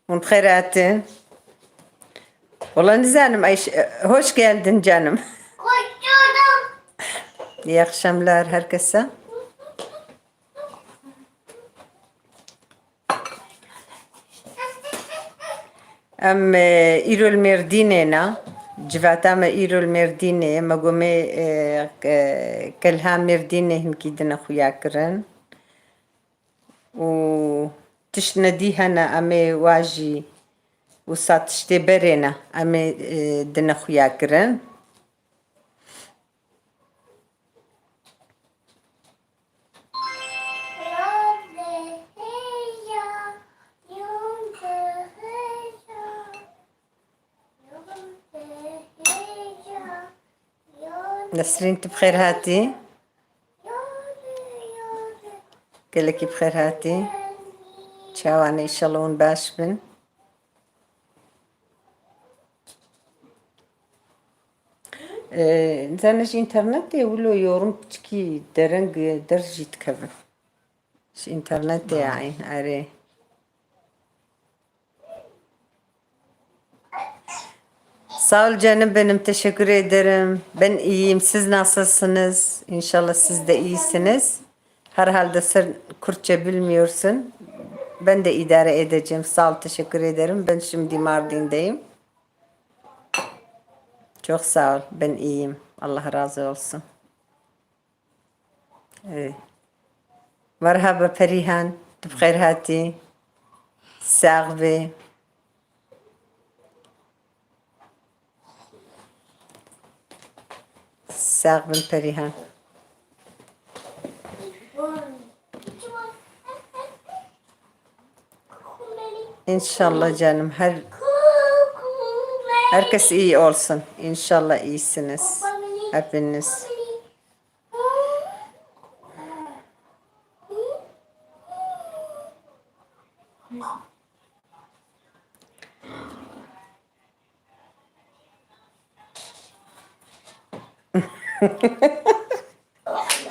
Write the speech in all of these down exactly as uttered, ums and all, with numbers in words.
Hûn bi xêr hatin. Wala nizanim, Ayşe, hoş geldin canım. Hoş bulduk. İyi akşamlar herkese. Em, e, îro li Mêrdînê ne. Civata me îro li Mêrdînê ye. Me got me, e, ke-, kelha Mêrdînê hinkî dine xuya kirin. Û tişt nedî hene, em ê wa jî wisa tiştê berê ne. Em ê, e, dine xuya kirin. Nesrîn, tu bi xêr hatî. Gelekî bi xêr hatî. Çawa ne, înşallah hûn baş bin. Ee, nizane ji înternetê wilo yorum piçkî dereng derz jî dikevin. Ji înternetê, ha, yayın, erê. Sağ ol canım benim, teşekkür ederim. Ben iyiyim, siz nasılsınız? İnşallah siz de iyisiniz. Herhalde sen Kürtçe bilmiyorsun. Ben de idare edeceğim. Sağ ol, teşekkür ederim. Ben şimdi Mardin'deyim. Çok sağ ol, ben iyiyim. Allah razı olsun. Ee, merhaba Perihan, tu bi xêr hatî. Sax bî. Sax bin Perihan. İnşallah canım, her herkes iyi olsun. İnşallah iyisiniz hepiniz.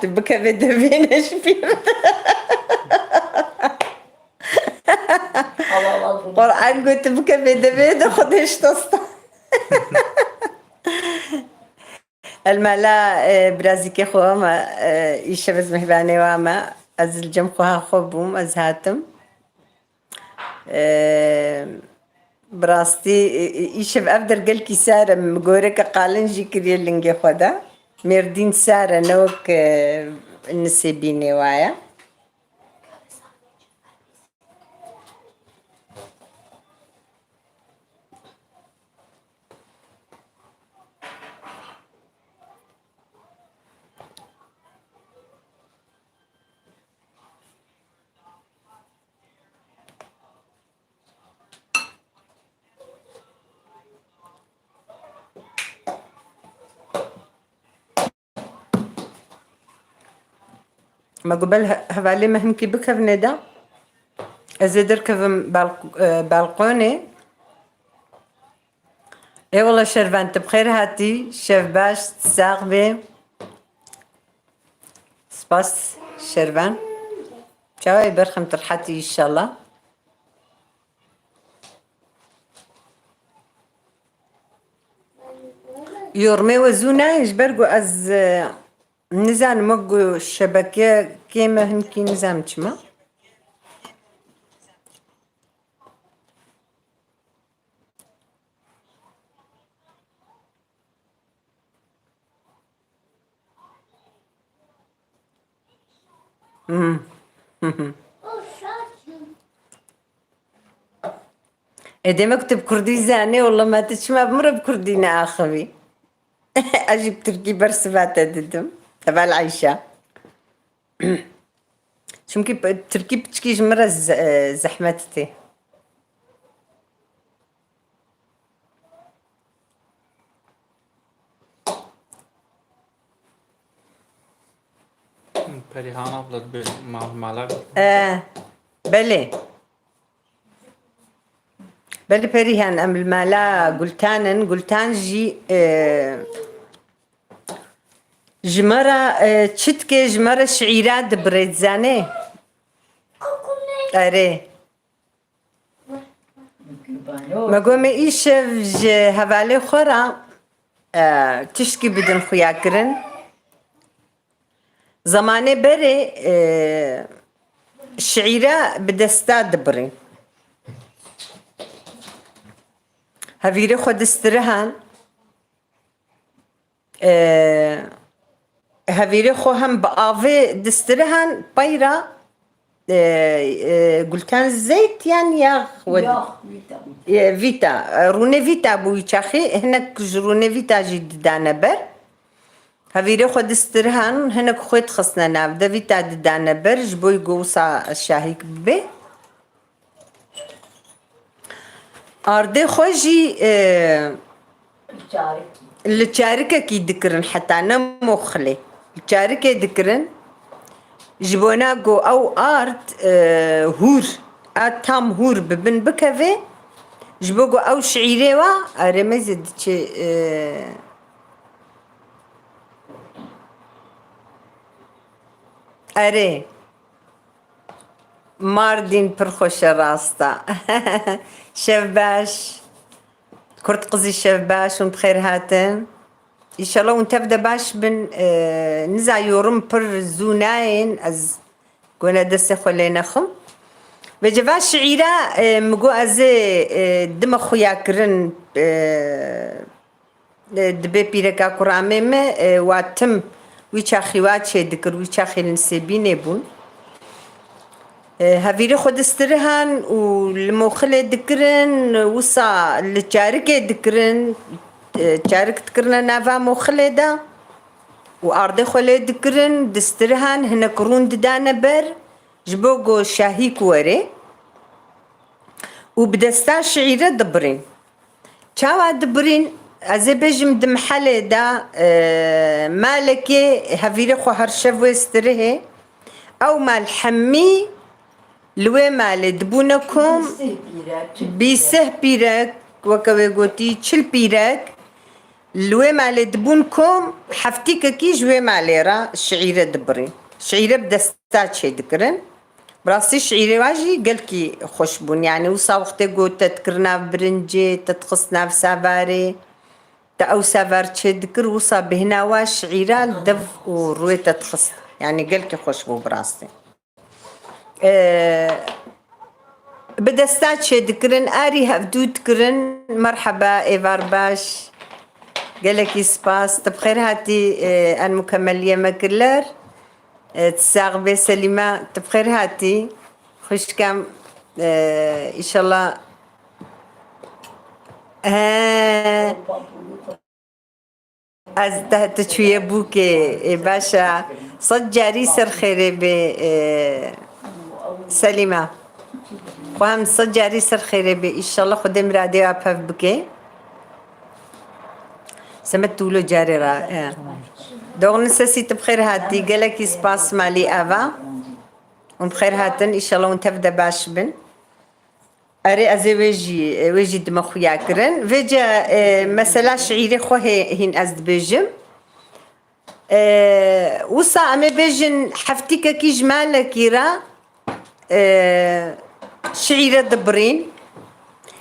Tu bikeve devê ne ji bîr. Qur'an got tu bikeve devê de Xwedê ji te sta. El mala, e, birazîkê xwe me, e, îşev ez mihvanê wa me. Ez li cem xweha xwe bûm, ez hatim. E, bi rastî, e, e, îşev ev der gelkî sar e, min goreke qalin jî kiriye lingê xwe de. Mêrdîn sar e, ne wek, e, Nisêbînê wa ye. Me got bel he-, hevalê me hinkî bikevine de. Ez ê derkevim balq-, e, balqonê. Ê wele Şervan, tu bi xêr hatî. Şev baş, sax bê. Spas Şervan. Çawa yî berxem tu rehetî înşallah. Yormê we zû nayê ji ber ku ez, e, nizanim wek ku şebeke kêm e hinkî nizanim çima. Hmm. Ê demek tu bi kurdî zanî, wela me tu çima bi min re bi kurdî neaxivî? Ez jî bi tirkî bersiva te didim. Heval Eyşe. Çimkî p-, tirkî piçkî ji min re ze-, e, zehmet tê. Perihan abla dibê mal mala. E, belê. Belê Perihan, em li mala Gultan in. Gultan jî, e, ji me re, e, çi dike, ji me re şiîra dibire, dizanê? Erê. Me got me îşev ji hevalê xwe re, e, tişkî bidin xuyakirin. Zemanê berê, e, şiîre bi desta dibirîn. Hevîrê xwe distirihan. E, hevîrê xwe hem bi avê distirihan, peyra, e, e, Gulten zeyt yan yax we di- Yax, vîta. E, vîta. E, rûnê vîta bû wî çaxî, hinek ji rûnê vîta jî didane ber. Hevîrê xwe distirihan, hinek xwê dixistine nav de, vîta didane ber, ji bo ku wisa şahîk bibe. Ardê xwe jî, e, li çarikekî dikirin, heta ne moxilê. Li çarikê dikirin. Ji bona ku ew ard, e, hûr, a tam hûr bi bin bikeve, ji bo ku ew şiîrê wa, erê me zê diçe, e, erê. Mardîn pir xweş e, rast e. Şev baş. Kurd qizî şev baş, hûn bi xêr hatin. Înşallah hûn tev de baş bin. E, niza yorim pir zû nayên, ez gona destê xwe lê nexim. Vêce va şiîra, e, min got ez ê, e, dime xuya kirin, e, E, dibê pîreka kuramê me, e, wa tim wî çaxî wa çêdikir, wî çaxî li Nisêbînê bûn. E, hevîrê xwe distirihan û li moxilê dikirin, wisa li çarikê dikirin, e, çarik dikirine nava moxilê de û ardê xwe lê dikirin, distirihan hinek rûn didane ber, ji bo ku şahîk were û bi desta şiîre dibirîn. Çawa dibirîn? Ez ê bêjim di mihelê de, e, malekê hevîrê xwe her şev wê stirihê. Ew mal hemî li wê malê dibûne kom, bîsih pîrek, weke wê gotî, çil pîrek, li wê malê dibûn kom, heftîkekî ji wê malê re şiîre dibirîn. Şiîre bi desta çêdikirin. Bi rastî şiîrê wa jî gelkî xweş bûn. Yanî wisa wextê ku te dikir nav birincê, te dixist nav savarê, te ew savar çêdikir, wisa bêhna wa şiîra li dev û rûyê te dixist. Yanî gelkî xweş bû bi rastî. Ee, bi desta çêdikirin, arî hevdû dikirin. Merheba, êvar baş. Gelekî spas. Tu bi xêr hatî, e, en mukemmeliyê me kirler. E, tu sax bê Selîma, tu bi xêr hatî. Xwişkem, e, îşallah. He. Ez te, tu çûye bûkê, ê, baş e. Sed carî ser xêrê bê, e, Selîma. Xwe hem sed carî ser xêrê bê. Îşallah Xwedê miradê we pev bike. Semet tu wilo carê re, e. Doxnî Sesî, tu bi xêr hatî. Gelekî spas malî ava. Hûn bi xêr hatin. Îşallah hûn tev de baş bin. Erê, ez ê wê jî, wê jî dime xuya kirin. Vêce, e, mesela şiîrê xwe hê hîn ez dibêjim. E, wisa em ê bêjin heftîkekî ji malekî re, e, şiîre dibirîn.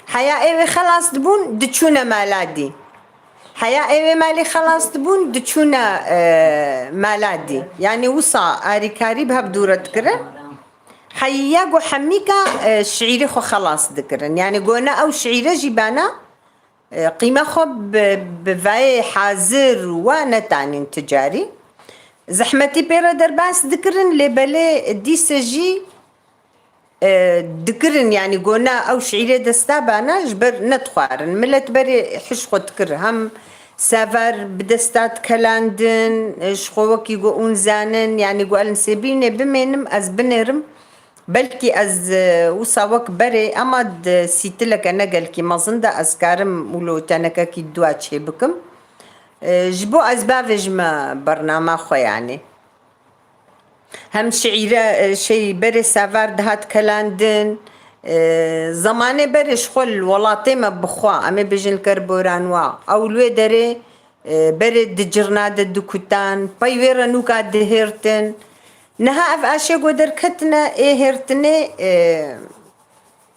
Heya ê wê xelas dibûn, diçûne mala dî. Heya ê wê malê xelas dibûn, diçûne, e, mala dî. Yanî wisa arîkarî bi hev dû re dikirin. Heya ku hemîka, e, şiîrê xwe xelas dikirin. Yanî gona ew şiîre jî bana, e, qîma xwe bi, bi vayê hazir wa netanîn ti carî. Zehmetî pê re derbas dikirin, lê belê dîse jî, e, dikirin, yanî gona ew şiîrê desta bana ji ber nedixwarin. Milet berê hiş xwe dikir. Hem Sever bi desta dikelandin, e, ji xwe wekî ku hûn zanin, yanî ku el Nisêbînê bimênim, ez binêrim. Belkî ez, e, wisa wek berê, ema di sîtileke ne gelkî mezin de ez karim wilo tenekekî dua çê bikim. E, ji bo ez bavêjime bernama xwe, yanî. Hem şiîre, e, şey, berê Sever dihat kelandin, e, zemanê berê ji xwe li welatê me bixwe, em ê bêjin li Kerboranwa. Ew li wê derê, e, berê di cirna de dikutan, pey wê re nûka dihêrtin. Niha ev aşê ku derketine ê hêrtinê, e,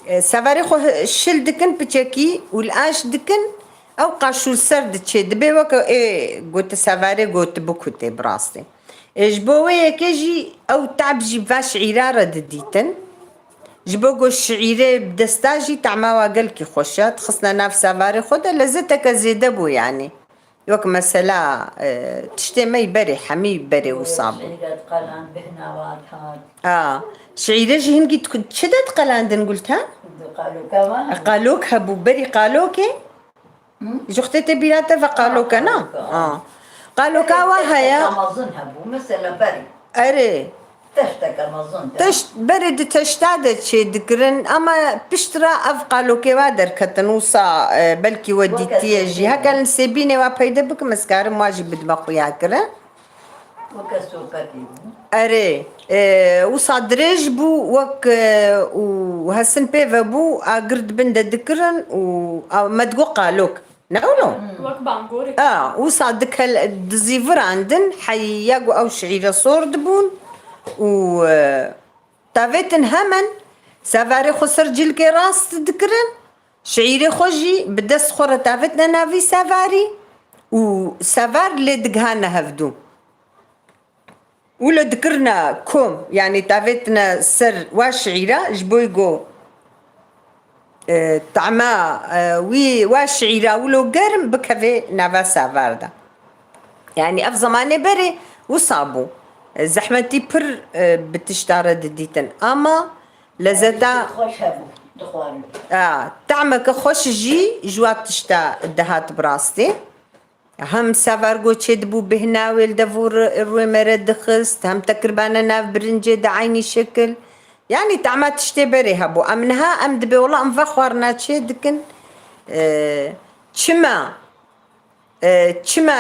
E, sevarê xwe şil dikin piçekî û li aş dikin, ew qaşûl ser diçê, dibê weke ê goti sevarê gotibû ku tê bi rastî. E, ji bo wê yekê jî ew tab jî va şiîra re didîtin. Ji bo ku şiîrê bi desta jî tema wa gelkî xweş e, dixistine nav sevarê xwe de, lezeteke zêde bû yanî. Wek mesela, e, tiştê me yî berê, hemî berê wisa bû. Şiîre diqeland, bihna wa dihat. A, şiîre jî hingî diku-, çi de diqelandin Gulten? Di qaloka wa hebû. Qalok hebû, berî qalokê? Hı? Ji wextê te bîra te ve qaloke, na? Qaloka, a. A. Qaloka wa heye. Tişteka mezin hebû, mesela berî. Erê. Teşteke mezin de. Teşt, berê di teşta de çê dikirin, ama piştre ev qalokê wa derketin, wisa, e, belkî we dîtiye jî. Weke sêbînê. Heke li sêbînê wa peyde bikim, ez karim wa jî bidime xuya kirin. Weke sohbetê bû. Erê, e, wisa dirêj bû, wek, e, û hesin pê ve bû, agir di bin de dikirin û, a, me digo qalok. Ne wilo? Wek bangorek. A, wisa dikel-, dizîvirandin, heya ku ew şiîre sor dibûn û, e, tavêtin hemen sevarê xwe ser cilkê rast dikirin, şiîrê xwe jî bi dest xwe re tavêtine navî sevarî û sevar lê digihane hevdû. Wilo dikirine kom, yanî tavêtine ser wa şiîra, ji bo ku, e, tama, e, wî, wa şiîra wilo germ bikeve nava sevar de. Yanî ev zemanê berê wisa bû. E, zehmetî pir, e, bi tişta re didîtin. Ama lezeta, xweş hebû, dixwarin. A, tameke xweş jî ji wa tişta dihat bi rastî. Hem sevar go çêdibû bêhna wê li dev û ri-, rûyê me re dixist, hem te kiribane nav birincê de eynî şekil. Yanî tama tiştê berê hebû. Em niha em dibê wela em va xwarina çê dikin. E, çima? E, çima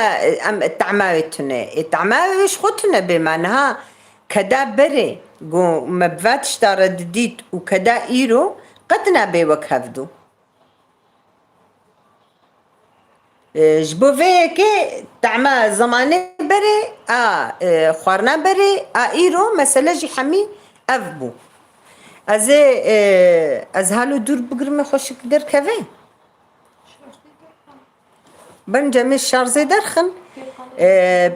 em tama wê tune? Ê, tama wê ji xwe tune bê me. Niha keda berê go me bi va tişta re didît û keda îro qet nabê wek hevdû. E, ji bo vê yekê tema zemanê berê a, e, xwarina berê a îro mesele jî hemî ev bû. Ez ê, e, ez halo dûr bigirime xweşik derkeve. Bence em ê şarzê derxin. E,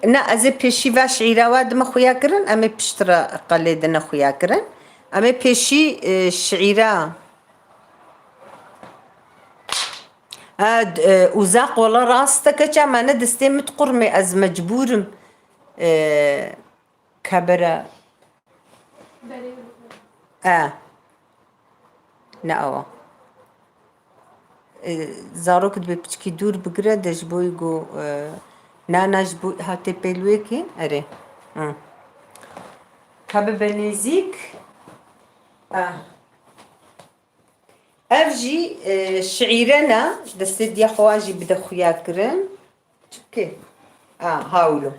na, ez ê pêşî ve şiîra wa dime xuya kirin, em ê piştre qelê dine xuya kirin. Em ê pêşî, e, şiîra Ha, d-, e, uzak wala rast e, keça me ne destê min diqurmê, ez mecbûr im, e, kebera. E. Ne awa. E, zarok dibê piçkî dûr bigire de ji bo ku, e, nana ji bo hatê pêlwêkê, erê. Hı. Ka bibe nêzîk. E. Ev jî, e, şiîre ne, destê diya xwe jî bide xuya kirin. Çi bike? A, hawlo.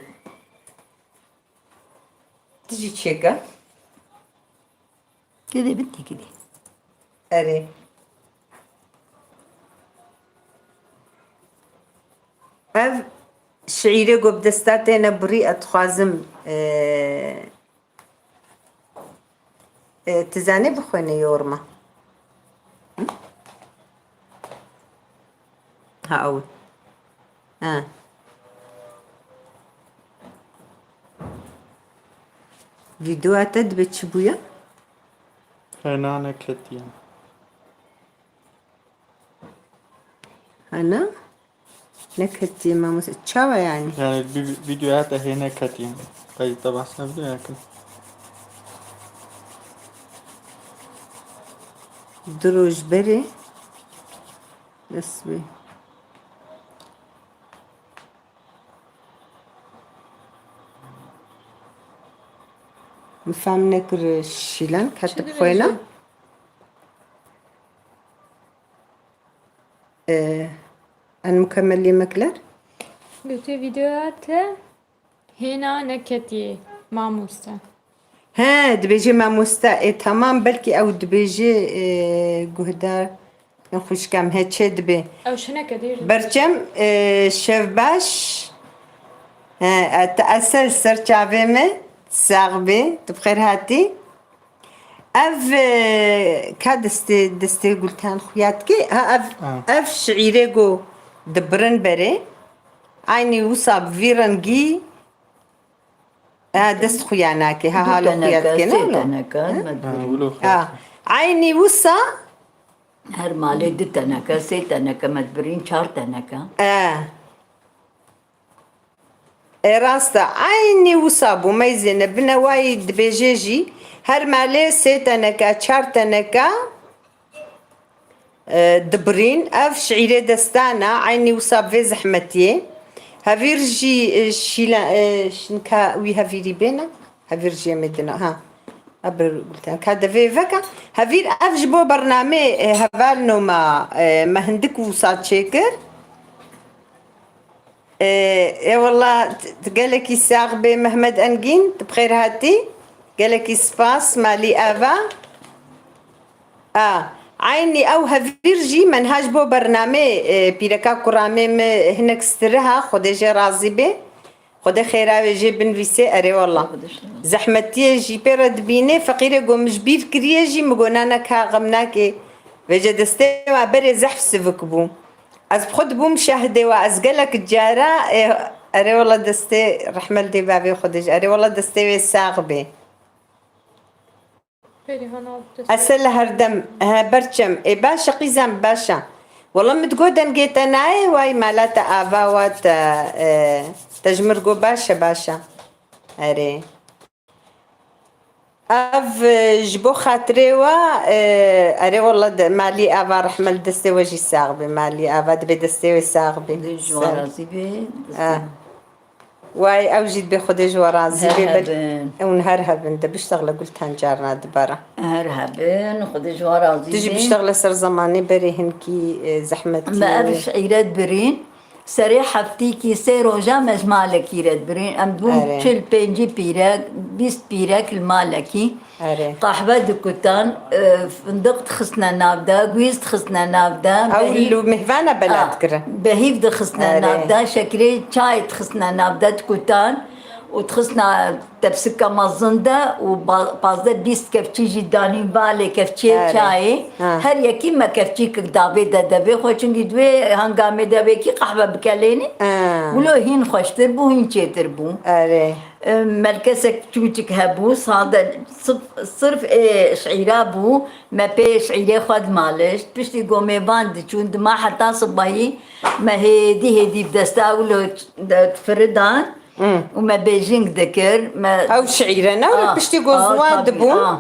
Tu jî çêke. Gidê bin tê gidê. Erê. Ev şiîrê ku bi desta têne birî, ez dixwazim, e, E, tu zanî bixwînî yorma? Hı? Ha, ew. Ha. Vîdeoya te dibe çi bûye? Hêna neketiye. Hêna? Neketiye mamoste. Çawa yani? Yani bir videoya da hêne ketiye. Kayıtta bahsediyor yakın. Du roj berê. Dest bi. Min fehm nekir şîlan, ket bi xwêna. Ee, en mukemmeliyê me kiler? Gotiye videoya te hêna neketiye mamoste. He, dibêje mamoste. Ê, tamam, belkî ew dibêje, ê, guhdar, ê, xwişkem, he, çê dibê. Ew şineke dêr. Berçem, ê, şev baş. He, e, te esel ser çavê me. Sax bê. Tu bi xêr hatî. Ev, e, ka destê, destê Gultan xuya dike? Ha, ev, Ha. ev şiîrê go dibirin berê. Aynî wisa bi vî rengî, ha, dest xuya nake. Ha, Du halo xuya teneke, dike, sê ne wilo? Teneke, Ha? me Ha, dibirî. wilo xuya Ha, dike. Aynî wisa Her malê du teneke, sê teneke, me dibirîn çar teneke. E. E, rast e. Eynî wisa bû. Meyzê nebine wayî dibêje jî, her malê sê teneke, çar teneke, e, dibirîn. Ev şiîrê destana, eynî wisa bi vê zehmetiyê. Hevîr jî, e, şîle-, e, şinka wî hevîrî bêne. Hevîr jî em ê dina. Ha. Ebir Gulten. Ka devê veka. Hevîr ev ji bo bernamê, e, heval noma, e, me hindik wisa çêkir. Ê, ê wela, t-, t-, gelekî sax bê Mehmet Engîn, tu bi xêr hatî. Gelekî spas, malî ava. A, eynî ew hevîr jî menha ji bo bernamê, ê, pîreka kuramê min hinek stiriha, Xwedê jê razî bê. Xwedê xêra wê jê binivîsê, erê wela. Xwedê şima. Zehmetiyê jî pê re dibînê, feqîrê go min ji bîr kiriye jî, min go nana ka xem nake. Vêce destê wa berê zehf sivik bû. Ez bi xwe dibûm şahdê we, ez gelek cara, ê, erê wela destê rehme li dê bavê Xwedê jî, erê wela destê wê sax bê. Pêrîhan av dest- Ese li her dem, he, berçem, ê, baş e qîzan, baş e. Wela min digot dengê te nayê, way mala te ava wa te, e, te ji min re got baş e, baş e. Erê. Ev, e, ji bo xatirê we, e, erê wela de, malî ava rehme li destê we jî sax be, malî ava dibê destê wê sax be. Xwedê ji wan razî be, destê Ah. we. Way ew jî dibê Xwedê ji we razî Her be. Ber-, hebin. Ew her hebin de biştexle Gultan carna dibara. Her hebin, Xwedê ji wan razî be. Tu jî biştexle ser zemanê berê hinkî, e, zehmetî. Me ev şîre dibirîn. Serê heftîkî sê roja me ji malekî re dibirîn. Em bûn Erê. çil pêncî pîrek, bîst pîrek li malekî. Erê. Qehwe dikutan, e, findiq dixistine nav de, gwîz dixistine nav de. Ew Behî-, li mêvana bela Ah, dikirin. behîv dixistine Erê. nav de, şekirê çay dixistine nav de dikutan û dixistine tepsika mezin de û ba-, pazdeh bîst kevçî jî danîn valê kevçiyê Erê. çayê. Ha. Her yekî me kevçîkek davê de devê xwe, çimkî di wê hengamê de wekî qehwe bikelênî. Ha. Wilo hîn xweştir bû, hîn çêtir bû. Erê. E, melkesek çûçik hebû, sade sif-, sirf ê şîra bû, me pê şîrê xwe dimalişt. Piştî go mêvan diçûn, dima heta sibahî me hêdî hêdî bi desta wilo ç-, de-, difiridan. Hmm. Û me bêjing dikir, me Ew şiîre ne wilo Ah, piştî go ah, ziwa tabii, dibûn. ah.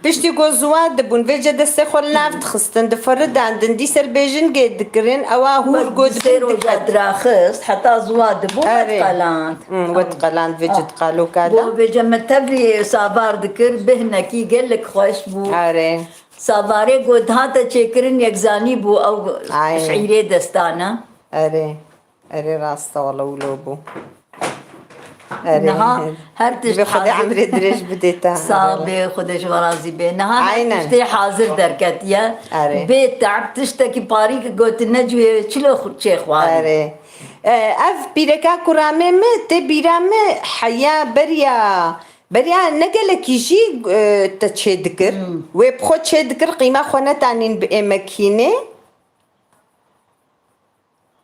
Piştî go ziwa dibûn, vêce destê xwe li nav dixistin, difiridandin, dîser bêjingê dikirin, ewa hûr Bes go di sê dikin roja diket. diraxist, heta ziwa dibû, Erê. wet qeland. Hmm, wet qeland vêce Ah. diqaloka de. Go vêce me tevlî savar dikir, bihnekî gelek xweş bû. Erê. Savarê go dihate çêkirin, yekzanî bû, ew Ay. şîrê destana. Erê. Erê, rast e, wele wilo bû. Erê. Niha her tişt Divê Xwedê hazir. emrê dirêj bidê te. Sağ Erê. be, Xwedê ji we razî be. Niha her Aynen. tiştê hazir derketiye. Erê. Bê te'b tiştekî parî ki gotine cuyê çilo xu-, çê xwarin. Erê. E, ev pîreka kuramê min, tê bîra min heya beriya, beriya ne gelekî jî, e, te çê dikir. Hmm. Wê bi xwe çê dikir, qîma xwe netanîn bi ê mekînê.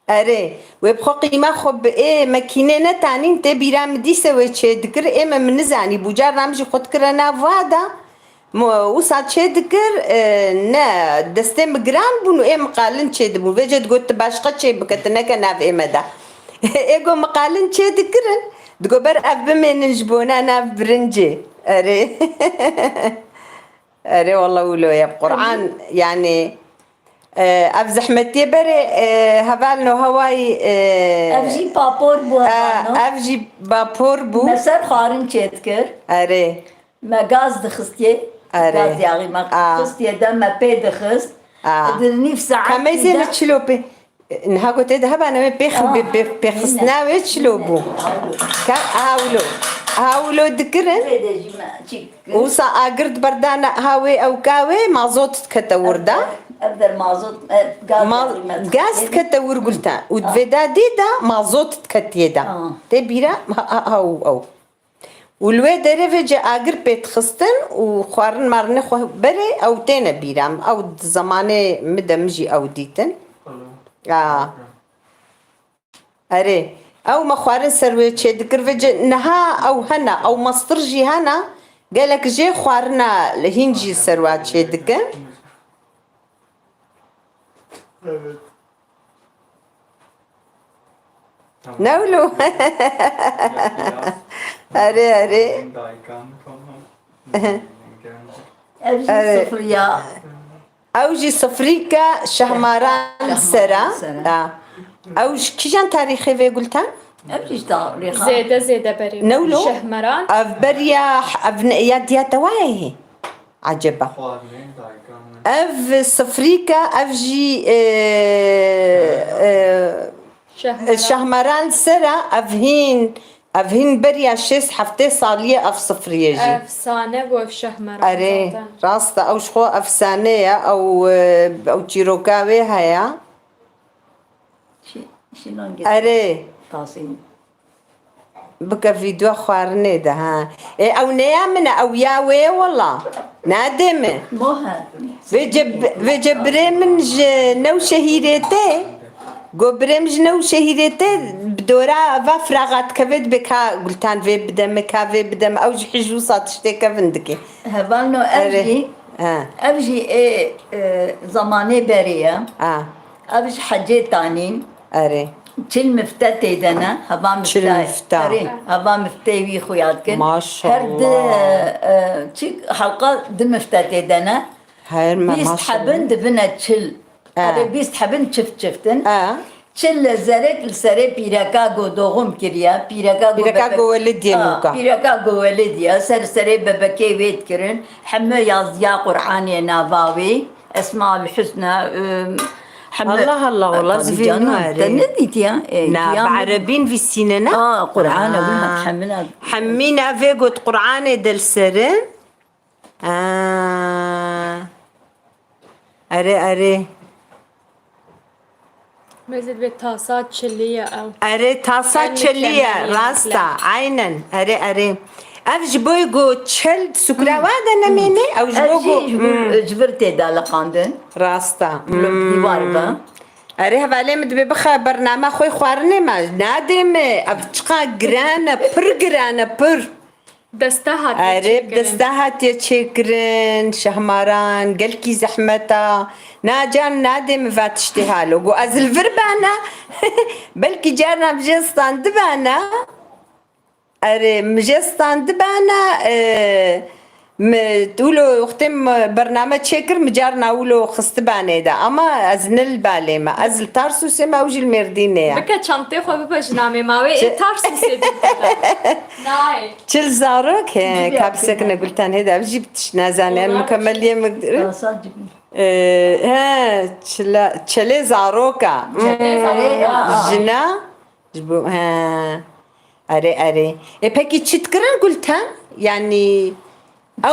Erê, wê bi xwe qîma xwe bi ê mekînê netanîn, tê bîra min dîse wê çê dikir, ê me min nizanî bû. Carna min jî xwe dikire nav wa de, mo-, wisa çê dikir, e, ne, destê min giran bûn û ê min qalin çê dibûn. Vêce digot, tu başqa çê bike, tu neke nav ê me de. Ê go min qalin çê dikirin, digo ber ev bimênin ji bona nav birincê. Erê. Erê, wele wilo ye, bi Quran, yanî, e, ev zehmetiyê berê, e, hevalno hewayî, e, Ev jî papor bû, e, hevalno. Ev jî bapor bû. Me ser xwarin çêdikir. Erê. Me gaz dixistiyê. Erê. Gaz yaxî me A. xistiyê de me pê dixist. A. Di nîv saetî Ka meyzê de ne çilo pê? Niha gotê de hebane wê pêx-, Ah, pê-, pê-, pêxistina aynen. wê çilo bû? Aynen. Ka, aha wilo. Aha wilo dikirin. Wê de jî me çîk dikir. Wisa agir di berdana, aha wê ew ka wê mazot dikete wir de. Ev der, ev der mazot, e, gaz Ma-, dikir. gaz dikete wir Gulten. Û Ah. divê de dî de mazot diketiye de. Ah. Tê bîra, ha, ha, ha, ew, ew. Û li wê derê vêce agir pê dixistin û xwarin marinê xwe berê ew têne bîra min. Ew di zemanê min de min jî ew dîtin. A. Erê. Ew me xwarin ser wê çêdikir. Vêce niha ew hene. Ew mestir jî hene. Gelek jê xwarina hîn jî ser wa çêdikin. Evet. Tamam. Ne wilo? Biraz Erê, erê. Daykan, tamam. Ev jî Erê. sifriya. Ew jî sifrîka şehmaran Şehmaran ser a. ser a. Ha. Ew ji kîjan tarîxê vê, Gultan? Ev jî ji tarîxa. Zêde, zêde berê. Ne wilo? Şehmeran. Ev beriya, ev ne, ya diya te wayê? Eceba. Xwarinê dayika min. Ev sifrîka, ev jî, e, e, Şehmeran. Şehmeran ser a, ev hîn, ev hîn beriya şêst heftê salî ye ev sifriyê jî. Efsane bû ev Şehmeran Erê, zaten. Rast e, ew ji xwe efsane ye, ew, e, ew çîroka wê heye. Şî-, şînan Erê. Tasîn. Bike vîdeo xwarinê de, ha. Ê, ew ne ya min e, ew ya wê ye wela. Nadê min. Mohe. Vêce, vêce birê min ji Newşehîrê tê. Go birê min ji Newşehîrê tê, bi dora va firaxa dikeve, dibê ka Gultan vê bide min, ka vê bide min. Ew ji hij wisa tiştê kevin dike. Hevalno ev Erê. jî, Ha. ev jî ê, e, zemanê berê ye. Ha. Ev ji hecê tanîn. Erê. Çil mifte tê de ne, heva Çil mifte. mifte. Erê, heva mifteyê wî xuya dikin. Maşallah. Her di, e, çi halqa di mifte tê de ne. Her me Bîst maşallah. hebin dibine çil. E. Erê, bîst hebin çift çift in. E. Çil li zerek li serê pîreka go doğum kiriye. Pîreka go Pîreka bebek-, go welidiyê Ha, nûka. pîreka go welidiye. Ser serê bebekê wê dikirin. Hemû yazdiya Qur'anê nava wê. Esmaül Husna, ım, hemû Allah Allah, wala Tabii zivê canım, nû erê. Te nedîtiye? E, Na, bi kiyam- erebî nivîsîne ne? Aa, Qur'an e, Aa. wina hemina. Hemî navê got Qur'anê de li ser e. Aa. Erê, erê. Mezid ve tasa çiliye ew. Erê, tasa Sen çiliye, mükemmel rast e. yemekler. Aynen. Erê, erê. Ev ji bo ku çil sukra Hmm. wa de nemêne, ew ji Ev bo jî ku, ji vir, hmm. ji vir tê de liqandin. Rast e. Li Hmm. dîwar de. Erê, hevalê min dibê bixe bername xwe xwarinê me. Nadê me. Ev çiqa giran e, pir giran e, pir. Desta hatiye Erê, çêkirin. desta hatiye çêkirin, şehmaran, gelkî zehmet a. Na can nadê min va tiştê halo. Got, ez li vir bana. Belkî carna bi jê standibana. Erê, min jê standibana, e, mi wilo wextê min bername çêkir, mi carna wilo xistibanê de. Ama ez ne li Balê me. Ez li Tarsusê me, ew jî li Mêrdînê ye. Bike çantê xwe bibe ji namê ma wê, ê Çi- Tarsusê dûr bibe. Nayê. Çil zarok, he, Cibî ka bisekine akine. Gultan, hê de ev jî bi tişt nazane, en Olar mukemeliyê min. Tasa cibî. Ee, he, çila, çelê zaroka. Çelê zarê, Hmm, ya. Jina, ji bo, he. Erê, erê. E, pekî çi dikirin Gultan? Yani, ew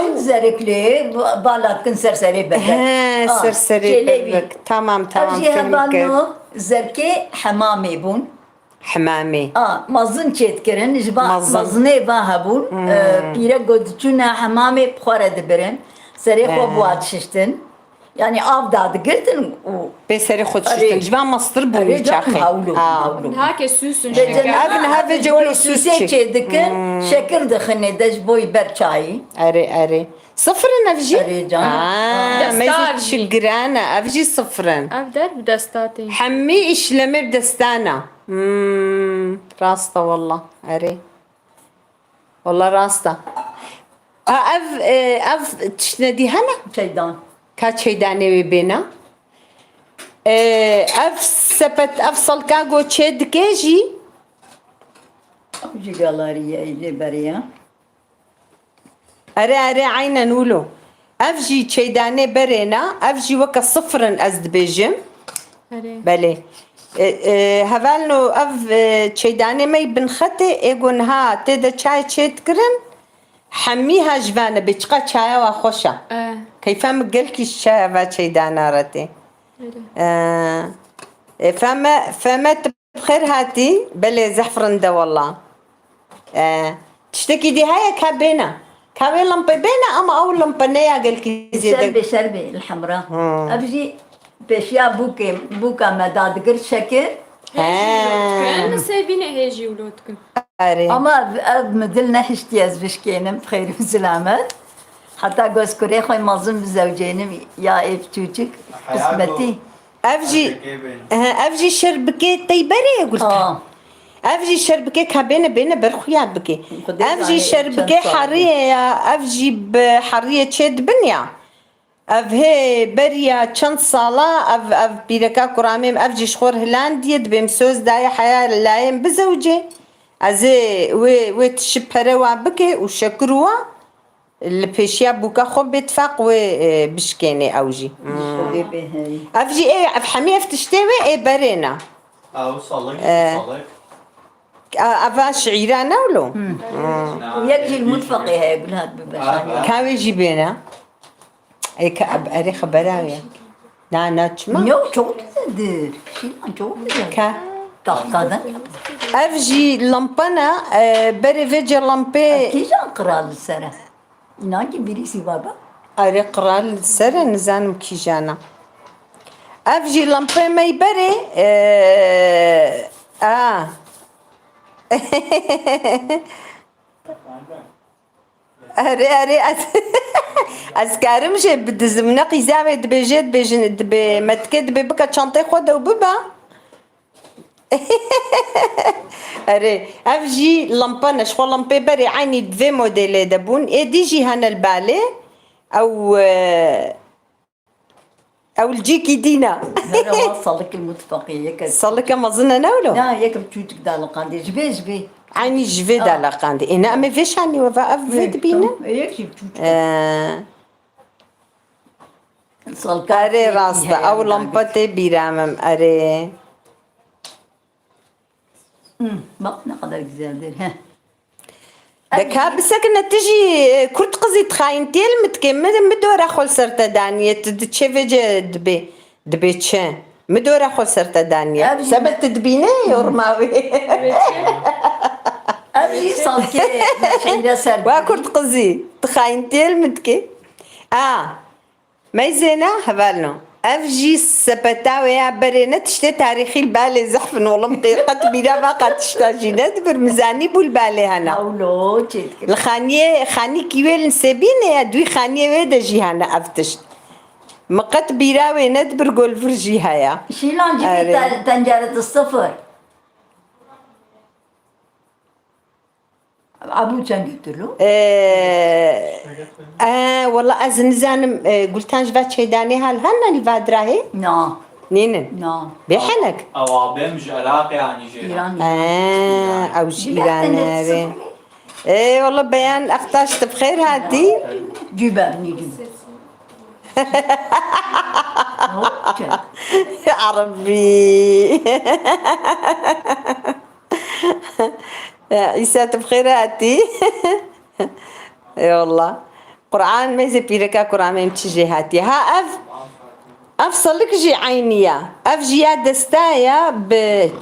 Çil zerikli, ba-, bala dikin ser serê bebek. He, Aa, ser serê çêlê wî. bebek. Tamam, tamam, Ev jî fehmî hevalno kir. zerkê hemamê bûn. Hemamê. A, mezin çêdikirin, ji ba Mezin. mezinê va hebûn, Hmm. e, pîrek got diçûne hemamê bi xwe re dibirin. Serê xwe He. bi wa dişiştin. Yani av dadigirtin û Pê serê xwe dişiştin. Erê. Ji van mestir bûn Erê wî canım, çaxê. hawlo, Ha. hawlo. Niha ke sûs in Vêce şeker. niha Ev niha vêce wilo sûs Sûsê çê. çêdikin, Hmm. şekir dixinê de ji bo ber çayî. Erê, erê. Sifir in ev jî? Erê can. Ha, Desta me jî ev jî. çi giran e. Ev jî sifir in. Ev der bi desta tê. Hemî îşlemê bi destana. Hmm, rast e wallah. Erê. Wallah rast e. Ha, ev, e, ev tiştine dî hene? Çeydan. Ka çeydanê wê bêna? E, ev sepet, ev salka go çê dike jî? Ev jî galarî ye, lê berê ye. Erê, erê, eynen wilo. Ev jî çeydanê berê ne, ev jî weke sifir in ez dibêjim. Erê. Belê. E, e, hevalno ev, e, çeydanê me yî binxetê, ê go niha tê de çay çê dikirin, hemî ha ji vane bê çiqa çaya wa xweş e. E. Keyfa min gelkî ji çaya va çeydana re tê. Erê. E, e, feme, feme Bi xêr hatî. Belê, zehf rind e wela. E, Tiştekî dî heye ka bêne. Ka wê lampe bêne ama ew lampe ne ya gelkî zêde. Şerbê, şerbê, li hemra. Hmm. Ev jî pêşiya bûkê, bûka me dadigir şekir. He. Hêjî û lotkin, min sêvînê hêjî û lotkin. Erê. Ama ev, ev min dil nehiştiye ez bişkênim, xeyr û silamet. Heta ku ez kurê xwe mezin bizewcênim ya ê biçûçik, qismetî. Ev jî, he, ev jî şerbikê teyberê ye Gultan. Aa. Ev jî şerbikê ka bêne, bêne ber xuya bike. Ev jî şerbikê heriyê ya, ev jî bi heriyê çê dibin ya. Ev hê beriya çend sala, ev, ev pîreka kuramê min, ev jî ji xwe re hilandiye, dibê min soz daye heya layê min bizewce. Ez ê wê, wê tişi pere wa bike û şekir wa. Li pêşiya bûka xwe bê tifaq wê, e, bişkênê ew jî. Hmm. Ev jî ê, ev hemî ev tiştê wê ê berê ne. Ew salik, e, salik. A, eva şiîra ne wilo? Hmm. Yek jî li mutfaqê heye, Gulhat bibe şahî. Ka wê jî bêne. Ê ka, erê xebera wê. Na, na, çima? Yok, çok güzeldir. Şilan çok güzel. Ka. Tahtadan. Ev jî lampana, e, berê vêce lampê. Kîjan qral li ser e? Înan ki birîsî baba. Erê qral li ser e, nizanim kîjan e. Ev jî lampê me berê, e, a. Erê, erê, ez, ez karim jê bidizim. Ne qîza wê dibê jê dibêjin, dibê metikê dibê bike çantê xwe de û bibe. Erê, ev jî lampa ne, ji xwe lampê berê eynî di vê modêlê de bûn. Ê dî jî hene li balê. Ew, e, Ew li cîkî dî ne. Nere wa salik li mutfaqê yek e. Salike mezin e ne wilo? Na, yek bi çûçik daliqandê. Ji vê, ji vê. Eynî ji vê daliqandê. Ê ne, em ê vê şanî we ve ev vê dibînin. Yek jî bi çûçik. Ee. Salika erê rast e. Ew lampa tê bîra min. Erê. Hmm, bak ne kadar güzeldir. Heh. De ka bisekine tu jî, e, kurt qizî dixayîntiyê li min dikê, min, min dora xwe li ser te daniye, tu diçê vêce dibê, dibê çi? Min dora xwe li ser te daniye. Ev jî sebet tu dibîne yorma wê. Ev jî salkê şehîre ser. Wa kurt qizî dixayîntiyê li min dikê. A. Meyzêna hevalno. Ev jî sepeta wê ya berê ne tiştê tarîxî li balê zehf in olim qê qet bîra va qe tişta jî nedibir, min zanî bû li balê hene. Hewlo çêdikir. Li xaniyê, xanîkî wê li Nisêbînê ya, dûî xaniyê wê de jî hene ev tişt. Min qet bîra wê nedibir, gol vir jî heye. Şîlan jî. Erê. Te-, tencere di sifir. Ebû çend götürlü? Ee, ee, wala ez nizanim, e, Gultan ji va çêdanê hal hene li va dirahê? Na. Nînin? Na. Bê henek? Ew abêm ji Iraqê anî jê. Îran. Ee, ew ji Îran e. Ee, wala Beyan Aktaş, tu bi xêr hatî. Cübevni gibi. Erebî. Ya, Îsa, tu bi xêr hatî. Eyvallah. Quran, meyzê pîreka Quran em çi jê hatiye. Ha, ev, ev salik jî eynî ya. Ev jî ya desta ya bi,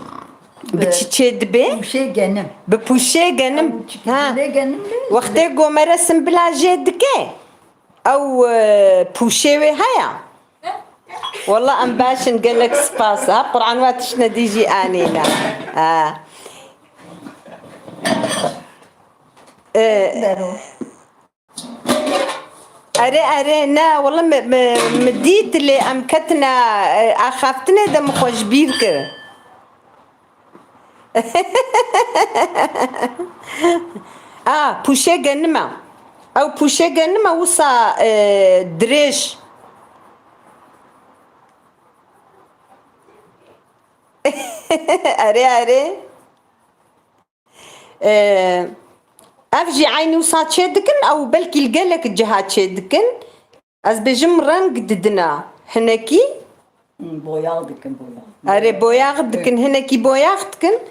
bi çi çê dibe? Pûşê genim. Bi pûşê genim. Ha. Pûşê genim de. Wextê gomere simbila jê dike. Ew, e, pûşê wê heye? Wela em baş in, gelek spas. Ha, Quran wa tiştine dî jî anîne. Ha. E, Dero. Erê, erê, ne, wela me, me, me dît lê em ketine, e, axaftinê de min xwe ji bîr kir. A, pûşê genim e. Ew pûşê genim e wisa, e, dirêj. Erê, erê. E, ev jî eynî wisa çê dikin, ew belkî li gelek ciha çê dikin. Ez bêjim reng didina hinekî. Hmm, boyax dikin, boyax. Erê, boyax dikin, hinekî boyax dikin.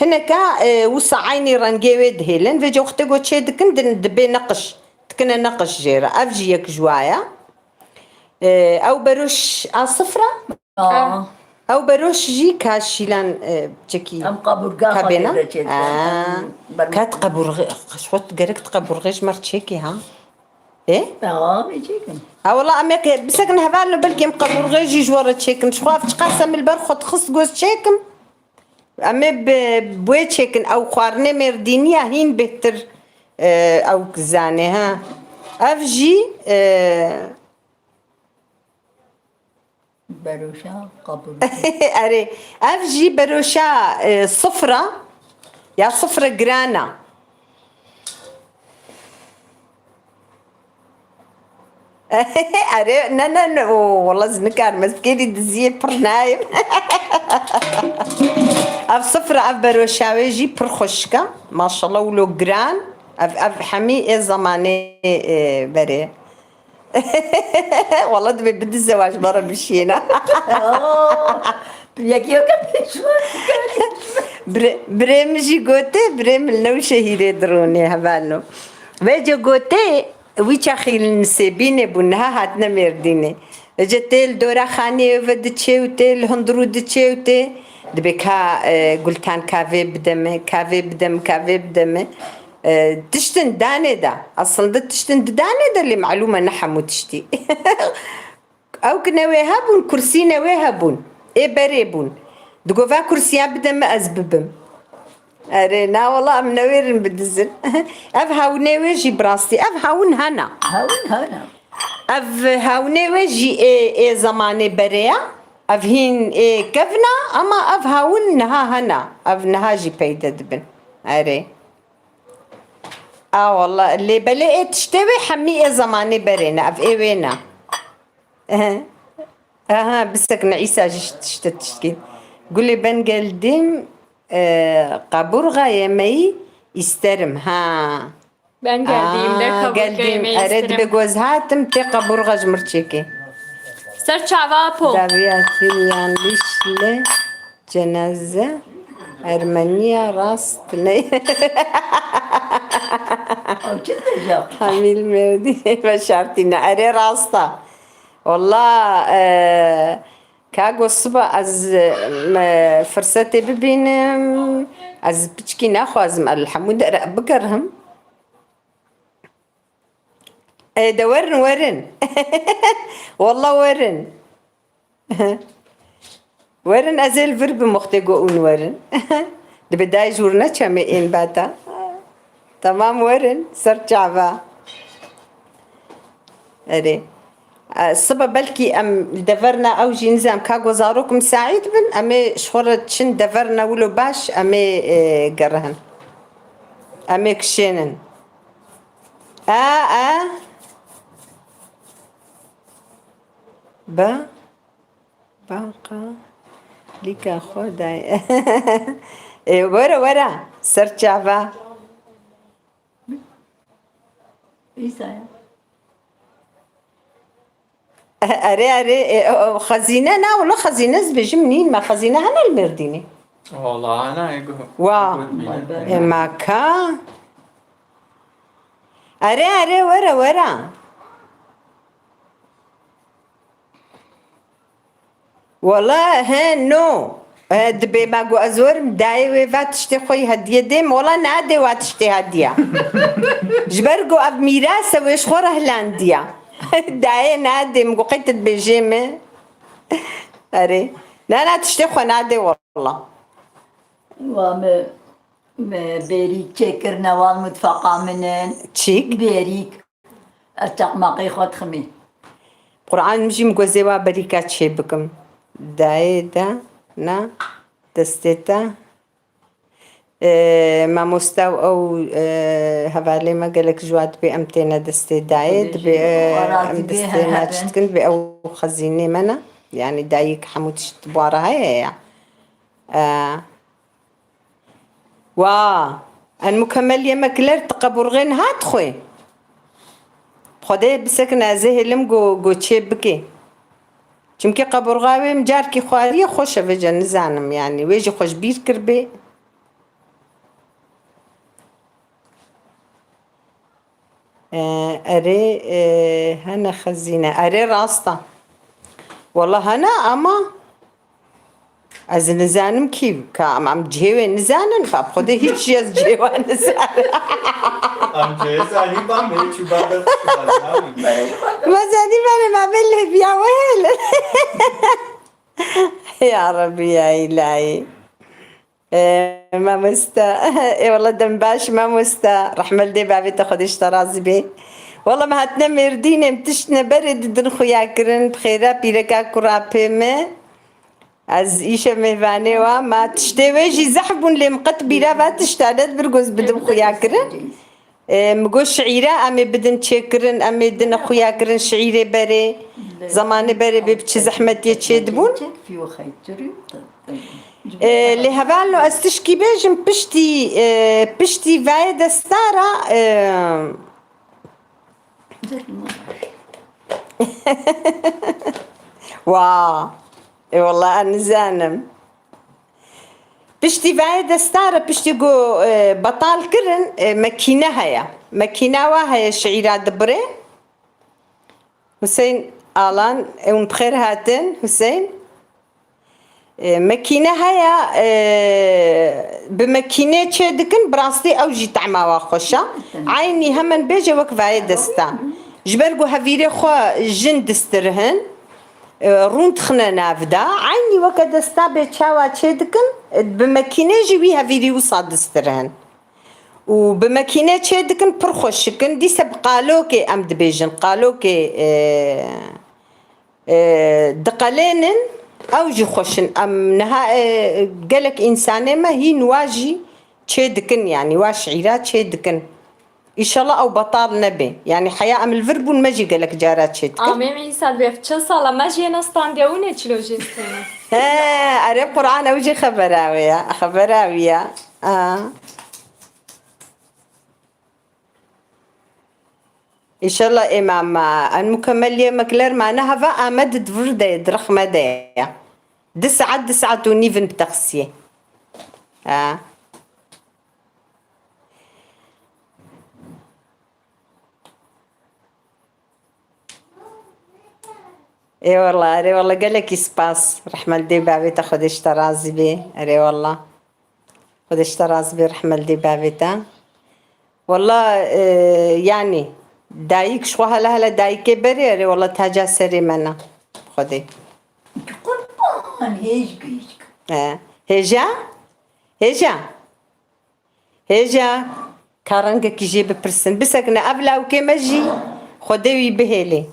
Hineka, e, wisa eynî rengê wê dihêlin. Vêca wextê ku çê dikin, din, dibê neqiş. Dikine neqiş jê re. Ev jî yek ji wa ye. E, ew beroş a sifra? Aa. Ew beroş jî ka şîlan, e, çekî. Em qaburga ka bêna? Xwe tê de çêdikin. Aa, em bermud- ka tu qaburxe-, xwe gerek tu qaburxê ji me re çêkî, ha? Ê? Aa, em ê çêkin. Ha, wela em ê ke-, bisekin hevalno, belkî em qaburxê jî ji we re çêkin. Ji xwe ev çiqas em li ber xwe dixist goz çêkim. Em ê bi, bi wê çêkin. Ew xwarinê mêrdînî ya hîn bêhtir, e, ew zanê, ha. Ev jî, e, Beroşa qabûl. Erê, ev jî beroşa, e, sifra, ya sifra giran a. Erê, ne, ne, ne, o, wela ez nikarim, ez bi kêrî diziyê pir nayêm. Ev sifra, ev beroşa wê jî pir xweşik e. Maşallah, wilo giran. Ev, ev hemî ê zemanê, e, berê. Wala divê bidize, wa ji me re bişiyêne. Aa, yek yek pêşwaz. Birê, birê min jî gotê, birê min li Newşehîrê dirûnê hevalno. Vêce gotê, wî çaxî li Nisêbînê bû, niha hatine Mêrdînê. Vêce tê li dora xaniyê ve diçê û tê li hundirû diçê û tê. Dibê ka, e, Gultan kavê bide me, kavê bide me, kavê bide me. E, tiştin danê de. Aslında tiştin di danê de lê malûm e ne hemû tiştî. Ew ki newê hebûn, kursî newê hebûn. Ê berê bûn. Digo va kursiya bide me ez bibim. Erê, na wala em newêrin bidizin. Ev hawinê wê jî bi rastî. Ev hawin hena. Hawin hena. Ev hawinê wê jî ê, ê zemanê berê ya. Ev hîn ê kevn a, ama ev hawin niha hena. Ev niha jî peyde dibin. Erê. A wala, lê belê ê tiştê wê hemî ê zemanê berê ne, ev ê wê ne. Ehe. Aha, bisekine Îsa jî tişte tişkî. Gulê ben geldim, e, kaburga yemeği isterim. Ha. Ben geldiğimde Aa, kaburga geldim. Yemeği isterim. Ere dibe göz hatim te kaburga ji mir çekê. Ser çava po. Daviya til yanlış le. Cenaze Ermeniya rast ne? Ew çi dibêje? Hamil mevdî veşartîne. Erê rast e. Wala, e, ka got siba ez, e, me firsetê bibînim. Ez piçkî naxwazim, el hemû dere bigerhim. E, de werin, werin. Wala werin. Werin, ez ê li vir bim wextê ku hûn werin. Dibe dayê ji wir neçe me ên bata. Temam, werin, ser çava. Erê. E, sibe belkî em li deverna ew jî nizam ka ku zarok misaîd bin, em ê ji xwe re çin deverna wilo baş, em ê, e, gerihin. Em ê kişênin. A, a. Ba. Banka lîka xwe dayê. Ê, were, were. Ser çava. Îsa ya. Erê, erê, e, o, o, xezîne, na, wilo xezîne ez bêjim nîn, me xezîne hene li Mêrdînê. Wala, hene, ê guh-, Wa. Ê, ma ka? Erê, erê, were, were. Wala he, no. E, dibê me got ez werim, dayê wê va tiştê xwe yî hediye dêm. Wala nadê wa tiştê hediya. Ji ber got ev mîras e, wê ji xwe re hilandiya. Dayê nadê, min got qey tu dibêjê me. Erê. Na, na, tiştê xwe nadê wala. Wa me, me bêrîk çêkirine wan mutfaqa min in. Çîk? Bêrîk. Ez çaqmaqê xwe diximî. Quran min jî min got zê wa berîka çê bikim. Dayê de, na, destê te. E, mamosta û ew, e, hevalê me gelek ji wa dibê em têne destê dayê, Xwedê dibê, jî e, wara em dibê destê her me hebin. Çi dikin, dibê ew xezînê me ne. Yani dayik hemû tişt bi wa re heye ya. E, Wa, en mukemel yemek ler, tu qeburxê niha dixwê? Xwedê bisekin, ez ê hêlim go, go çê bikê. Çimkî qeburxa wê min carkî xwariye xweş e, vêce nizanim, yani, wê jî xwe ji bîr kiribê. E, erê, e, hene xezîne. Erê, rast e. Wela hene ama Ez nizanim kî, ka em, em cihê wê nizanin, ka bi Xwedê hiç jî ez cihê wan nizanim. Em cihê zanîn, ba me çû ba ber çû ba zanîn. Me zanî berê me bê lêbiya wê hele. Ya Rebbi ya Îlahî. Ee, mamoste, ê wele dem baş mamoste. Rehme li dê bavê te, Xwedê ji te razî bê. Wele me hatine Mêrdînê, em tiştine berê didin xuya kirin, bi xêra pîreka kura pê me. Ez îşe mêvanê wa, ma tiştê wê jî zehf bûn, lê min qet bîra va tişta nedibir, goz bidim xuya kirin. E, min got şiîra em ê bidin çêkirin, em ê dine xuya kirin, şiîrê berê, zemanê berê bê bi çi zehmetiyê çêdibûn. E, lê hevalno ez tişkî bêjim, piştî, e, piştî vayê destara, e, Wa. E, wela ez nizanim. Piştî vayê destara, piştî ku, e, betal kirin, e, mekîne heye. Mekîna wa heye, şiîra dibirê. Huseyîn Alan, e, hûn bi xêr hatin, Huseyîn. E, mekîne heye, e, bi mekînê çê dikin, bi rastî ew jî tehma wa xweş e. Eynî hemen bêje wek vayê desta. Ji ber ku hevîrê xwe jin distirihin, e, rûn dixine nav de. Eynî weke desta bê çawa çê dikin, e, bi mekînê jî wî hevîrî wisa distirihin. Û bi mekînê çê dikin, pir xweşik in. Dîse bi qalokê em dibêjin. Qalokê, e, e, diqelênin, ew jî xweş in. Em niha, e, gelek însanê me hîn wa jî çê dikin, yanî wa şiîra çê dikin. Îşallah ew betal nebe. Yanî heya em li vir bûn, me jî gelek cara çê dikin. Amê Îsa, bi çil sala me jî yê ne standê û ne çilo jê stêne. He, erê Quran ew jî xebera wê ya. Xebera wî ya. A. Înşallah ê mama, en mukemmel yemekler mane hava Amed di vir de, di rexme de ye. Di saet, di saet û nîv in bi taksiyê. Ha. Ê wela, erê wela, gelekî spas. Rehme li dê bavê te, Xwedê ji te razî bê. Erê wela. Xwedê ji te razî bê, rehme li dê bavê te. Wela, e, yanî, dayik ji xwe hele hele dayikê berê, erê wela taca serê me ne. Xwedê. Qurban, hêj gihîşk. E, hêja? Hêja? Hêja? Ka rengekî jê bipirsin. Bisekine ev lawkê me jî Xwedê wî bihêlê.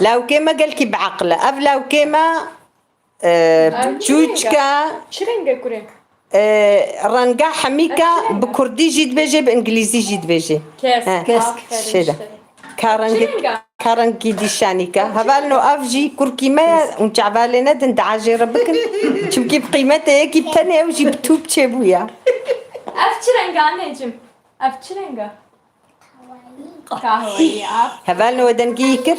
Lawkê me gelkî bi eqil e. Ev lawkê me, e, Ev çi çûçka, renga? Çi renge kurê? E, renga hemîka, Ev çi renga? Bi kurdî jî dibêje, bi îngilîzî jî dibêje. Kesk. He. Kesk. Aferin Şeyde. Işte. Ka rengî, Çi renga? Ka rengî dîşanîka. Hevalno ev jî kurkî me ye, hûn çavalê nedin, dua jê re bikin. Çimkî bi qîmetê yekî bi tenê ew jî bi tûp çêbûya. Ev çi renga anneciğim? Ev çi renga? Kahweyî, aferin. Hevalno we dengî kir?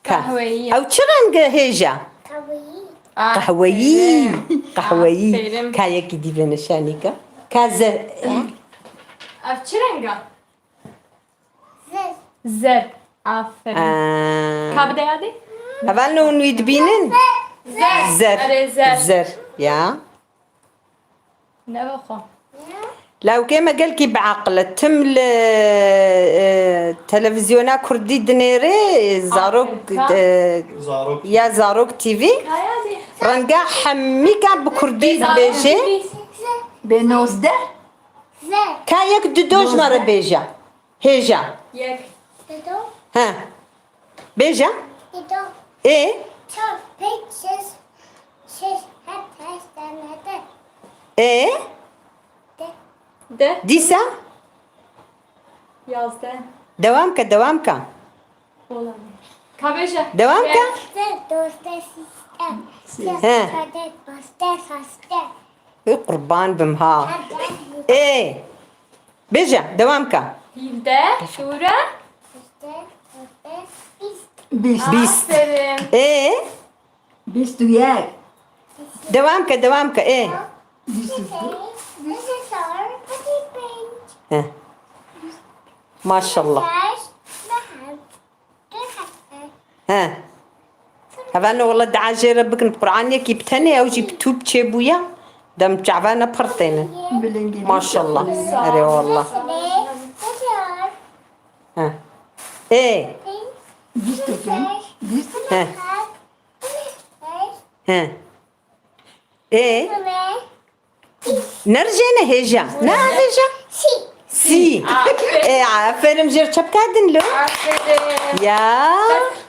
Ka. Kahweyî. Ew çi reng e hêja? Kahweyî. Aferin. Kahweyî. Kahweyî. Aferin. Ka yekî dî ve nişanîka. Ka zer. Ev çi renga? Zer. Zer. Aferin. Aa. Ka bide yadê? Hevalno hûn wî dibînin? Zer. Zer. Erê, zer. Zer. Ya. Ne be xwe. Lawkê me gelkî bi eqil e. Tim li, e, televîzyona kurdî dinêrê, Zarok, Aferin. E, Zarok. Ya Zarok T V. Kaya dê. Renga hemîka bi kurdî Bê Zarok dibêje. T V. Bê nozdeh. Ka yek du do ji me re bêje. Hêja. Yek. Dido. He. Bêje. Dido. Ê? Çar, pênc, şeş, şeş, heft, heşt, neh, deh. Ê? De. De. Dîsa? Yazdeh. Dewam ke, dewam ke. Olamaz. Ka bêje. Dewam ke. Yek. Sê, dozde, sîzdeh. He. Çardeh, pazdeh, şazdeh. Ê qurban bim ha. Çardeh. Ê. Bêje, dewam ke. Hîvdeh, dûre. Bîst. Bîst. Aferin. Ê? Bîst û yek. Dewam ke, dewam ke. Ê? Bîst û du. He. Maşallah. He. Hevano wala dua jê re bikin, Qur'an yekî bi tenê, ew jî bi tûb çêbûye. Dem çava ne pirtêne. Maşallah. Erê wallah. He. Ê. He. He. Ê. Nerjêne hêja. Ne hêja? Sî. Sî. Aferin. Ê, aferin, jêr çepka din lo. Aferin. Ya.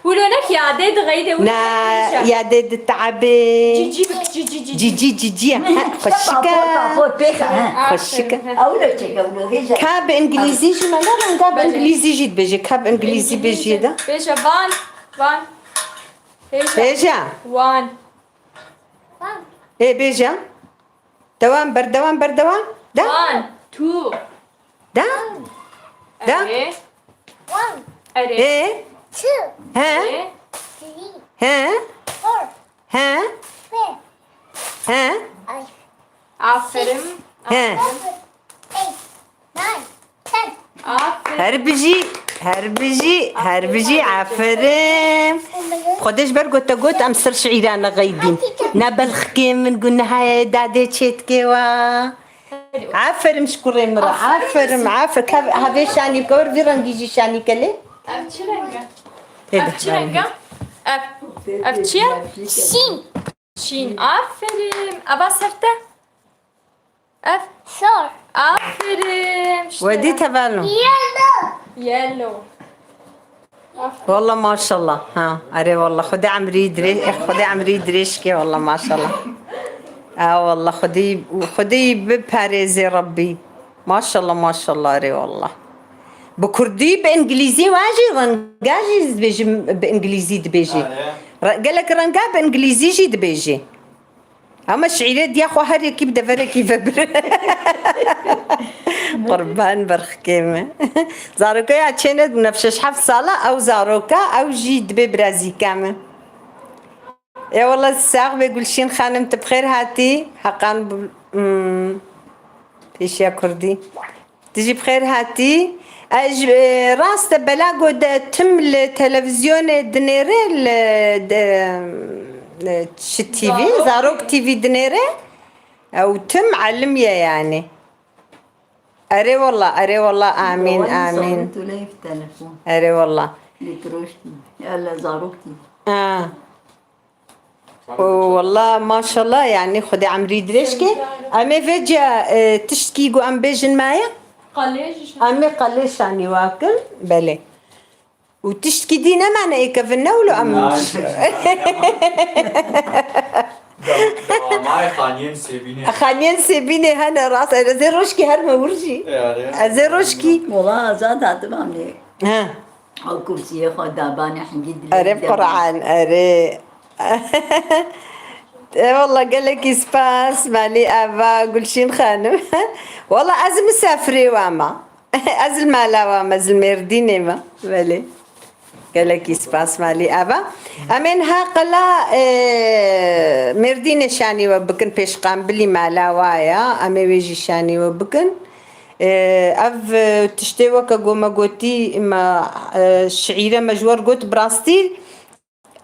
Wilo nek ya, dê di xeyde wilo. Na, ya dê di tabe. Cici, cici, cici. Cici, cici. Ha, xweşik e. Papor, papor, pêka, ha. Xweşik e. Aferin. Ewlo çek, ewlo hêja. Ka bi îngilîzî jî me ne renga bi îngilîzî jî dibêje. Ka bi îngilîzî bêje de. Bêje van, van. Hêja. Hêja. Wan. Ê, bêje. Dewam, berdewam, berdewam. Da. One, two. Da. Da. Erê. One. Erê. Ê. Two. He. Erê. Three. He. Four. He. Five. He. Five. Aferin. He. Seven. Eight. Nine, ten. Aferin. Her bijî, her bijî, her bijî, aferin. Xwedê ji ber ku te got em ser şiîran nexeydîn. Ne belxikê min, gunehayê dadê çêdikê wa. Aferin ji kurê min re. Aferin, aferin. Ka hevê şanî bike, were vî rengî jî şanî ke lê. Ev çi reng e? Tê de. Ev çi reng e? Ev, ev çi ye? Şîn. Şîn. Aferin. Eva ser te. Ev. Sor. Aferin. Wedî te vano. Yellow. Yellow. Aferin. Wallah maşallah. Ha, erê wallah. Xwedê emrî dirê-, eh, Xwedê emrî dirêj ke wallah maşallah. Ha, wallah Xwedê, Xwedê biparêzê Rebbî. Maşallah, maşallah, erê wallah. Bi kurdî, bi îngilîzî wa jî renga jî dibêjim, bi îngilîzî dibêjî. Erê. Re-, gelek renga bi îngilîzî jî dibêjî. Ama şiîrê diya xwe her yekî bi deverekî vebir. Qurban berxikê me. Zaroka ya çêne bûne bi şeş heft sala, ew zaroka, ew jî dibê birazîka me. Ê wele sax be Gulşîn xanim, tu bi xêr hatî. Heqan bi, hmm, pêşiya kurdî. Tu jî bi xêr hatî. Ez, e, rast e, bela go de tim li televîzyonê dinêre, li, de, e, çi T V? Zarok. Zarok T V dinêre. Ew tim elim ye yani. Erê wela, erê wela, amîn, amîn. Erê wela. Li Tiroş T V. Ele Zarok T V. Ha. O, wallah, maşallah, yani Xwedê emrî dirêj ke. Em ê vêca, e, tiştkî ku em bêjin maye? Qalê jî şan- Em ê qalê şanî wakin, belê. Û tiştkî dî nemane ê kevin ne wilo em. Nay. Dewamay xaniyên Sêbînê. Xaniyên Sêbînê hene rast. Ez ê rojkî her me wir jî. Yare. Ez ê rojkî. Wala azad hatim amê. He. Ew kursiyê xwe dabanê hingî dilê. Erê bi Qur'an, erê. E, wallah, gelekî spas, malî ava, Gulşîn xanim. Wallah, ez misafirê wa me. Ez li mala wa me, ez li Mêrdînê me. Belê. Gelekî spas, malî ava. Em ê niha qela, e, Mêrdînê şanî we bikin, pêşqambilî mala wa ya. Em ê wê jî şanî we bikin. E, ev, e, tiştê weke ku me gotî, me, e, şiîre me ji we re got, bi rastî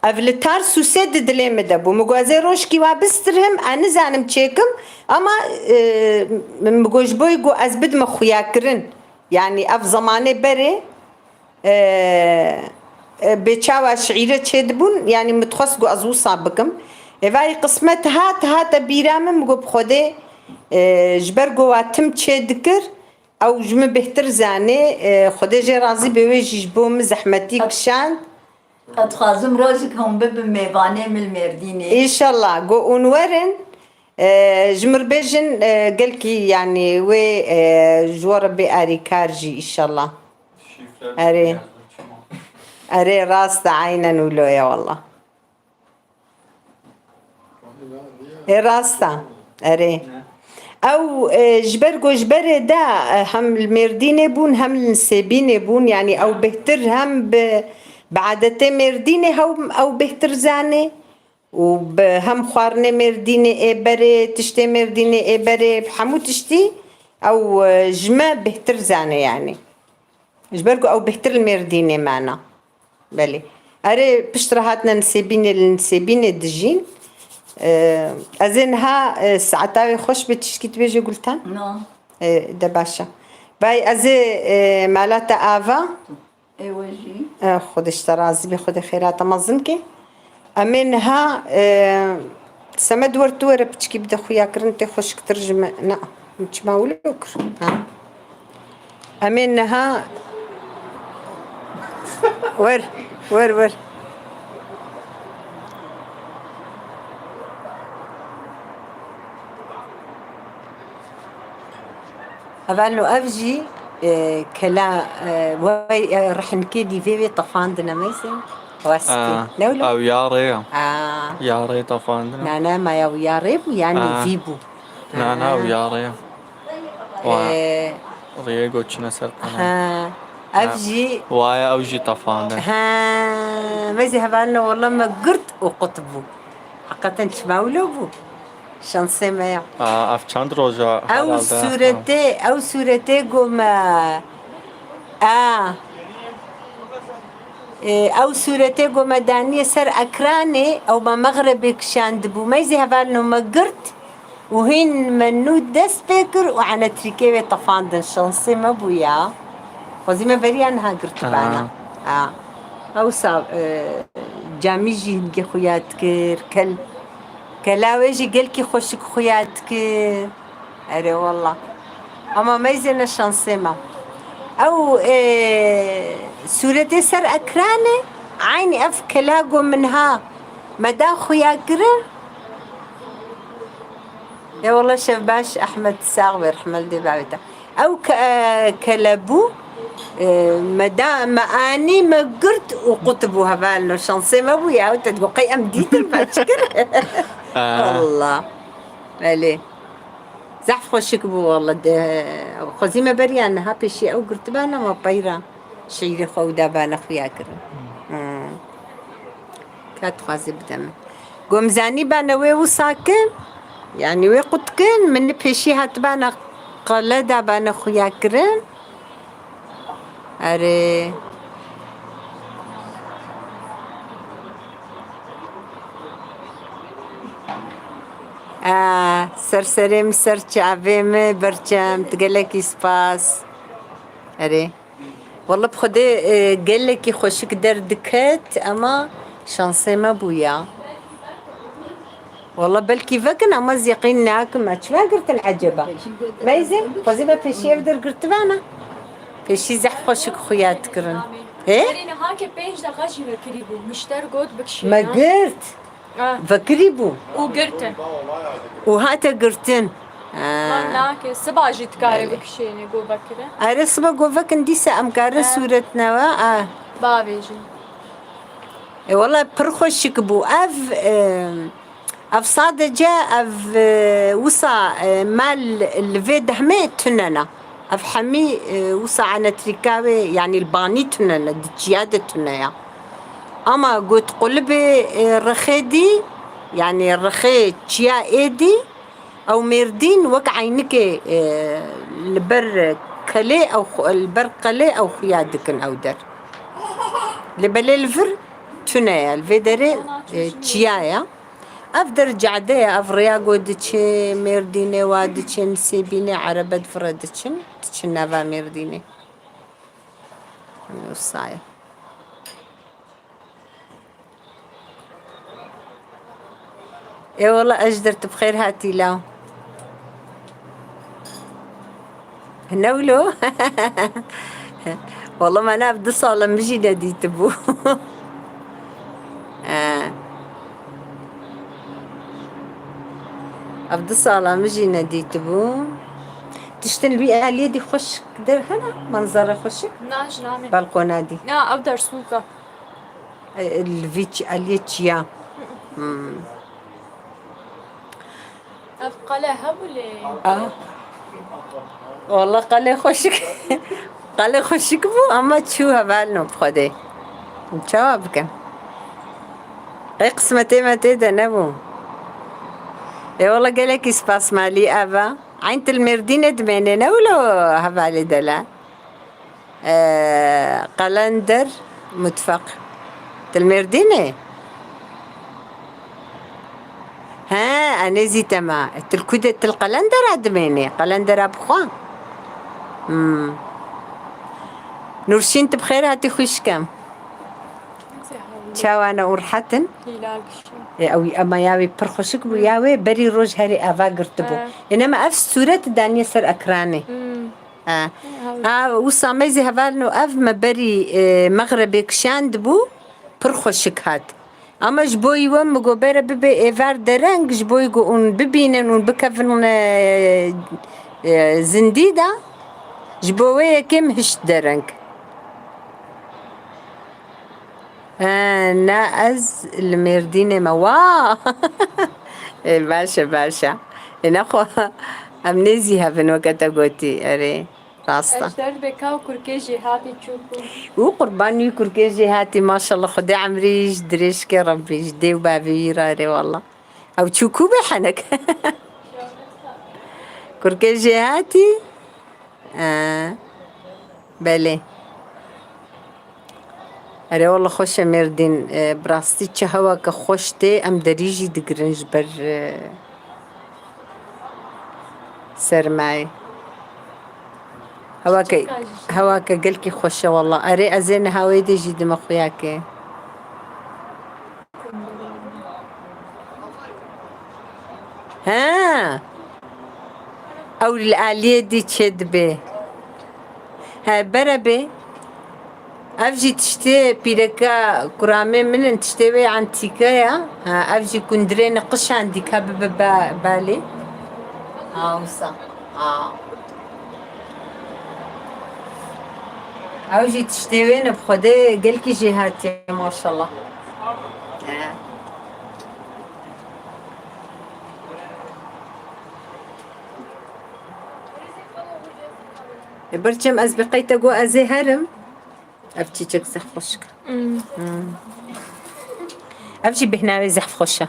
ev li Tarsusê di dilê min de bû. Min got, ez ê rojkî wa bistirhim, ez nizanim çêkim, ama, e, min got, ji bo ku ez bidime xuyakirin. Yanî ev zemanê berê, e, e, bê çawa şiîre çêdibûn, yanî min dixwest ku ez wisa bikim. Êvarî qismet hat, hate bîra min, min got, bi Xwedê, e, ji ber ku wa tim çêdikir, ew ji min bêhtir zanê, e, Xwedê jê razî be, wê jî ji bo min zehmetî kişand. Ez dixwazim rojek hûn bibin mêvanê min li Mêrdînê. Înşallah, go hûn werin, e, ji min re bêjin, e, gelkî, yanî wê, e, ji we re bê arîkar jî, înşallah. Erê. Erê, rast e, aynen wilo ye, wallah. Ê rast e. Erê. Ew, e, ji ber ku ji berê de, e, hem li Mêrdînê bûn, hem li Sêbînê bûn. Yanî ew bêhtir hem bi, bi adetê Mêrdînê hew, ew bêhtir zanê û bi hem xwarinê Mêrdînê ê berê, tiştê Mêrdînê ê berê, bi hemû tiştî ew, e, ji me bêhtir zanê yanî. Ji ber ku ew bêhtir li Mêrdînê mane. Belê. Erê, piştre hatine Nisêbînê, li Nisêbînê dijîn. E, ez ê niha, e, saeta wê xweş be, tişkî dibêje Gultan? No. E, de baş e. Vay, ez ê, e, mala te ava. Ê we jî. E, Xwedê ji te razî be, Xwedê xêra te mezin ke. Em ê niha, e, Semed wer tu were piçkî bide xuyakirin, tê xweşiktir ji me. Na, min çima wilo kir? Ha. Em ê niha wer, wer, wer. Hevalno ev jî, e, kela, e, wey, e, rihinkê dîvê wê tefandine meyzê. Westî. Aa, ne wilo? Ew ya rê ya. Aa. Ya rê tefandine. Na, na, ma ya wî ya rê bû, yanî Aa. Vî bû. Na, na, ew ya rê ya. Wa Ee, riyê goçine ser qanê. Ha. Ev Ha. jî Waya ew jî tefandin. Ha. Meyzê hevalno wela me girt û qut bû. Heqeten çima wilo bû? Şansê me ya. Aa, ev çend roja Ew herhalde sûretê, ew sûretê ku me, a, e, ew sûretê ku me daniye ser ekranê, ew me mexrebê kişandibû. Meyzê hevalno me girt û hîn me nû dest pê kir û enetrîkê wê tefandin. Şansê me bû ya. Xwezî me beriya niha girtibana. Aha. Ha. Ew sa, e, camî jî hingê xuya dikir. Kel Kela wê jî gelkî xweşik xuya dikir. Erê wela. Ama meyzê ne şansê me. Ew, e, sûretê ser ekranê, eynî ev kela ku min ha me da xuya kirin. Ya wela şev baş, Ehmed sax be, rehme li dê bavê te. Ew ke-, e, kele bû, e, me da, me anî, me girt û qut bû hevalno. Şansê me bû ya, ew te digot qey em dîtin me çi kir? Aa. Allah. Belê. Zehf xweşik bû wela. De, xwezî me beriya niha pêşî ew girtibana me peyra şîrê xwe û dabana xuya kirin. Hmm. Ka dixwaze bide min. Gomzanî bane wê wisa kin, yanî wê qut kin, min li pêşî hatibana qele dabane xuya kirin. Erê. A, ser serê min, ser çavê min, berçem, tu gelekî spas. Erê. Wela bi Xwedê, e, gelekî xweşik derdiket, ema şansê me bû ya. Wela belkî vekin, ema ez yeqîn nakim. Me çima girtin eceba? Meyzê, xwezî me pêşî ev der girtibana. Pêşî zehf xweşik xuya dikirin. Hê? Serê niha ke pênc deqa jî vekirî bû. Mişter got bikişîne. Me girt. Ah. Vekirî bû. Û girtin. Û hate girtin. Ah. Van nake, siba jî dikare Belê. Bikişêne, go vekire. Erê siba go vekin dîsa em karin Ah. Sûretnewe. Ah. Bavêjin. E, wela pir xweşik bû. Ev, e, ev sadece ev, e, wisa, e, mal li vê dehmê tune ne. Ev hemî, e, wisa enetrîka wê, yanî li banî tune ne, di çiya de tune ya. Ama got qulibê, e, rixê dî, yanî rixê çiya êdî, ew mêrdîn wek eynikê, e, li ber kelê ew xu-, li ber qelê ew xuya dikin ew der. Lê belê li vir tune ye, li vê derê, e, çiya ye. Ev der cade ye, ev rêya ku diçe Mêrdînê, wa diçe Nisêbînê, erebe di vir re diçin, diçin nava Mêrdînê. Wisa ye. Ê wela Ejder, tu bi xêr hatî law. Ne wilo? Wela me nav du sal e min jî nedîtibû. Eh. Ev du sal e min jî nedîtibû. Tiştin li wî aliyê dî xweşik der hene, manzara xweşik. Na, ji namê. Balkona dî. Na, ev der sûk e. E, li vî çi-, aliyê çiya. Hmm. Ev qele hebû lê. Ah. Wala qele xweşik. Qele xweşik bû ama çû hevalno bi Xwedê. Çawa bikim? Qey qismetê me tê de nebû. Ê wala gelekî spas malî eva. Eyn til Mêrdînê dimêne ne wilo hevalê dela. Ee, qelen der mutfaq. Til Mêrdînê? He, enê zî tema. Til ku de, til Qelendera dimênê. Qelendera bi xwe. Hmm. Nûrşîn, tu bi xêr hatî xwişkem. Çawa ne û rehet in? Hîla gişî. E, ew, ema ya wê pir xweşik bû, ya wê berî roj herê ava girtibû. He. Ê, nema ev sûret daniye ser ekranê. Hmm. Ha. Ha, wisa me zî hevalno ev me berî, e, mexrebê kişandibû, pir xweşik hat. Ama ji bo wî we min got bere bibe êvar dereng, ji bo ku hûn bibînin, hûn bikevin, e, e, zindî de, ji bo wê yekê min hişt dereng. He, ne ez li Mêrdînê me. Wa! Ê, baş e, baş e. Ê, nexwe em nêzî hev in weke te gotî. Erê, rast e. Eşter beka û kurkê jêhatî çûk bû. Û qurban wî kurkê jêhatî, maşallah, Xwedê emrî ji dirêj ke Rebbî, ji dê û bavê wî re, erê wallah. Ew çû ku bê henek. Kurkê jêhatî? Ee, belê. Erê, wele xweş e Mêrdîn. Ee, bi rastî çi hewake xweş tê, em derî jî digirin ji ber, ee, sermayê. Hewake, hewake gelkî xweş e wele. Erê, ez ê niha wê dê jî dime xuyakê. He. Ew li aliyê dî çê dibe. He, bere bê. Ev jî tiştê pîreka kuramê min in, tiştê wê antîke ya. Ha, ev jî kundirê niqişan dîka bibe ba-, balê. Ha, wisa. Ha. Ew jî tiştê wê ne, bi Xwedê gelkî jêhatî, maşallah. He. E, birçem ez bi qey te got ez ê herim. Ev çîçek zehf xweşik e. Hmm. Hmm. Ev jî bêhna wê zehf xweş e.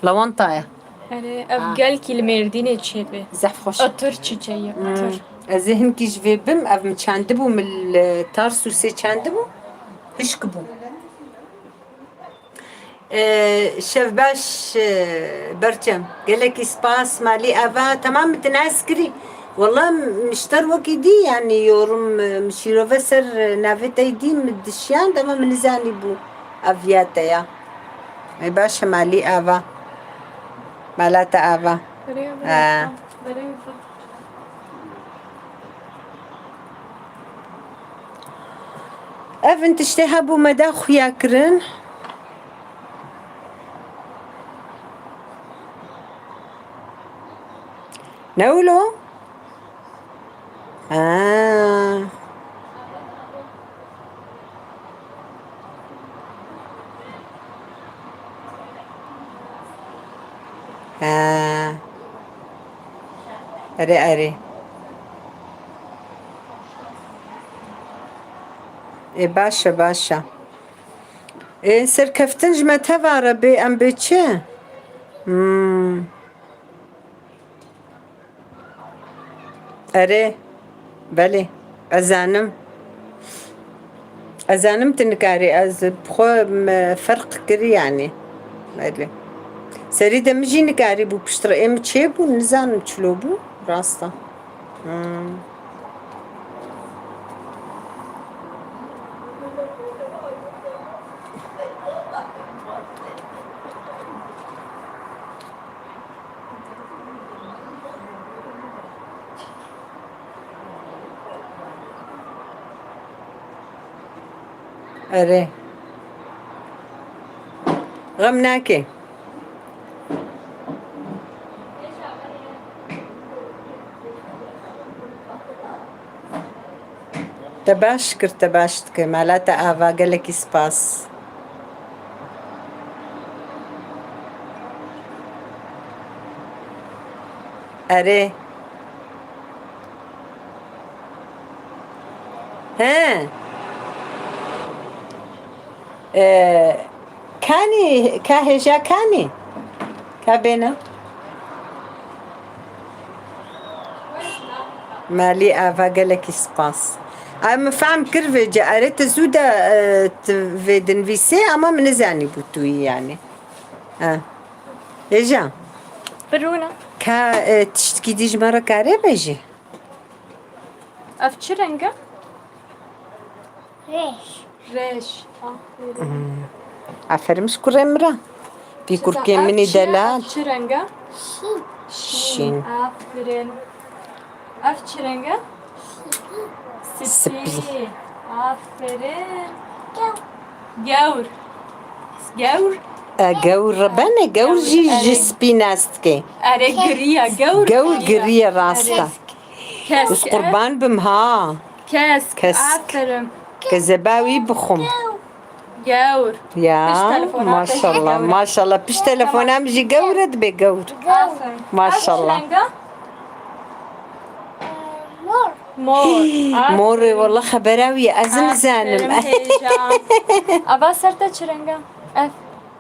Lawanta ye. Erê, ev Ha. gelkî li Mêrdînê çêbe. Zehf xweş e. Otur çiçeği, Hmm. otur. Ez ê hinkî ji vê bim, ev min çandibû, min li Tarsusê çandibû. Hişk bû. Ee, şev baş, e, Berçem. Gelekî spas, malî ava. Tamam, min tu nas kirî. Wallah, mişter wekî dî, yanî yorum, e, min şîrove ser, e, navê te dî, min dişiyand, ama min nizanî bû ev ya te ya. Ê, baş e, malî ava. Mala te ava. Berê, berê, Ha. berê. Ev in tiştê hebû me da xuya kirin. Ne wilo? Ha. He. Erê, erê. Ê, baş e, baş e. Ê, serkeftin ji me teva re bê, em bê çi? Hmm. Erê, belê, ez zanim. Ez zanim tu nikarî, ez bi xwe me ferq kirî, yanî. Belê. Serî de min jî nikarî bû, piştre ê min çê bû, nizanim çilo bû, rast e. Hmm. Erê. Xem nake. Te baş kir, te baş dike. Mala te ava, gelekî spas. Erê. He. Ee, kanî, ka hêja kanî? Ka bêne? Malî ava, gelekî spas. Ay, min fehm kir vê ci. Erê, tu zû de, e, tu vê dinivîsê, ama min nizanîbû tu yî, yanî. Ha. Hêja. Birûne. Ka, e, tiştkî dî ji me re karê bêjî? Ev çi reng e? Reş. Reş. Aferin. Hmm. Aferin ji kurê min re. Vî kurkê min î delal. Ev çi reng e? Şîn. Şîn. Şîn. Aferin. Ev çi reng e? Spî. Spî. Aferin. Gewr. Gewr. E, gewr re bene, gewr jî ji spî nas dike. Erê, giriya, gewr. Gewr giriya, rast e. Erê. Kesk. Ez qurban bim ha. Kesk. Kesk. Aferin. Kezeba wî bixwim. Gewr. Ya, pişt telefona maşallah, te jî gewr. Maşallah. Pişt telefona min jî gewr e, dibe gewr. Aferin. Maşallah. Ev çi reng e? Mor. Mor. Hî, aferin. Mor e, walla xebera wî ye, ez nizanim. Aferin, Hêja. Ava ser te çi reng e? Ev.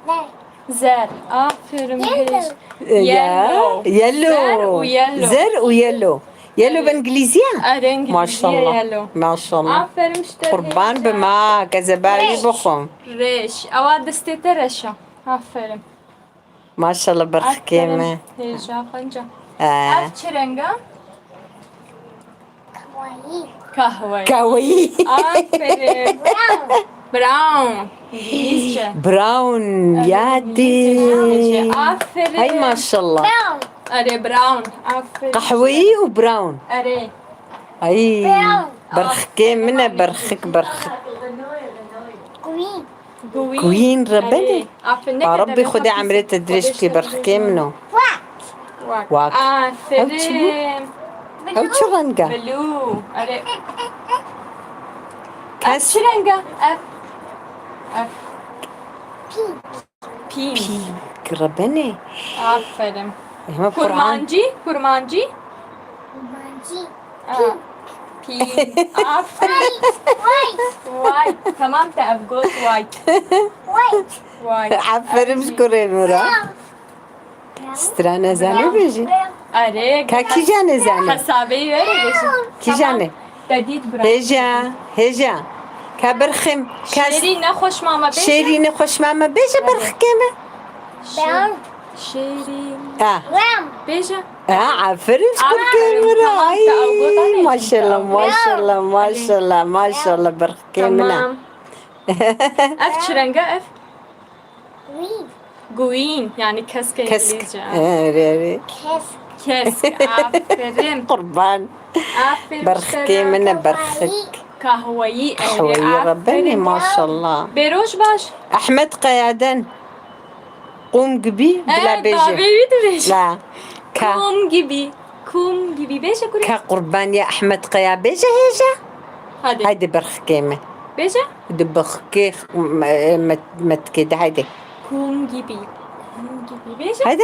Zer. Zer. Aferin, Hêja. Yellow. E, ya. Yellow. Yellow. Zer û yellow. Zer û yellow. Yellow bi îngilîzî ye? Erê, îngilîzî ye yellow. Maşallah. Maşallah. Aferin ji te. Qurban bim ha, kezeba wî bixwim. Reş. Ewa destê te reş e. Aferin. Maşallah, birxikê me. Aferin. Hêja xwenca. Ee. Ev çi reng e? Kahweyî. Kahweyî. Kahweyî. Aferin. Brown. Brown. Brown. Erê, ya dî. Aferin. Hey maşallah. Brown. Erê, brown. Aferin. Qehweyî û brown. Erê. Ay, birxikê min e, birxik, birxik. Green. Green. Green re bene. Erê. Aferin. A Rabbî Xwedê emrê te dirêj bike, birxikê min o. Wak. Wak. Wak. Aferin. Ew çi bû? Ew çi reng e? Blue. Erê. Kes. Ev çi reng e? Ev. Ev. Pink. Pîn. Pîn, girebene. Aferin. Hema Kur'an. Kurmancî, kurmancî. Kurmancî. Aa, pîn. Pîn. Aferin. White, white. White. Tamam, te ev got white. White. White. Aferin ji kurê min re. Sira nezane bêjî. Erê, ka kîja nezane? Hesabê were bêjî. Kîja ne? Tamam. Te dît bira. Hêja, hêja. Ka birxim. Şêrî nexweş mama bêje. Şêrî nexweş mama bêje, birxikê me. Şêrî. Ha. Bêje. Ha, aferin, kurkê min re. Ay, maşallah, maşallah, maşallah, maşallah, birxikê min e. Tamam. Ev çi reng e ev? Green. Green, yani kesk. Kesk. İngilizce. Erê, erê. Kesk. Kesk, aferin. Qurban. Aferin. Birxikê min e, birxik. Kahweyî, erê, kahweyî re bene, aferin. Maşallah. Bêroj baş. Ahmet Kayaden. Qûm gibî, bila bêje. Davê wî dibêje. La. Ka. Qûm gibî. Kum gibi. Bêje kurê. Ka qurbanî Ahmet Kaya bêje hêja. Hadi. Haydi birxikê me. Bêje. Di birxikê me, me, me dikê de haydi. Kum gibi. Kum gibi. Bêje. Haydi.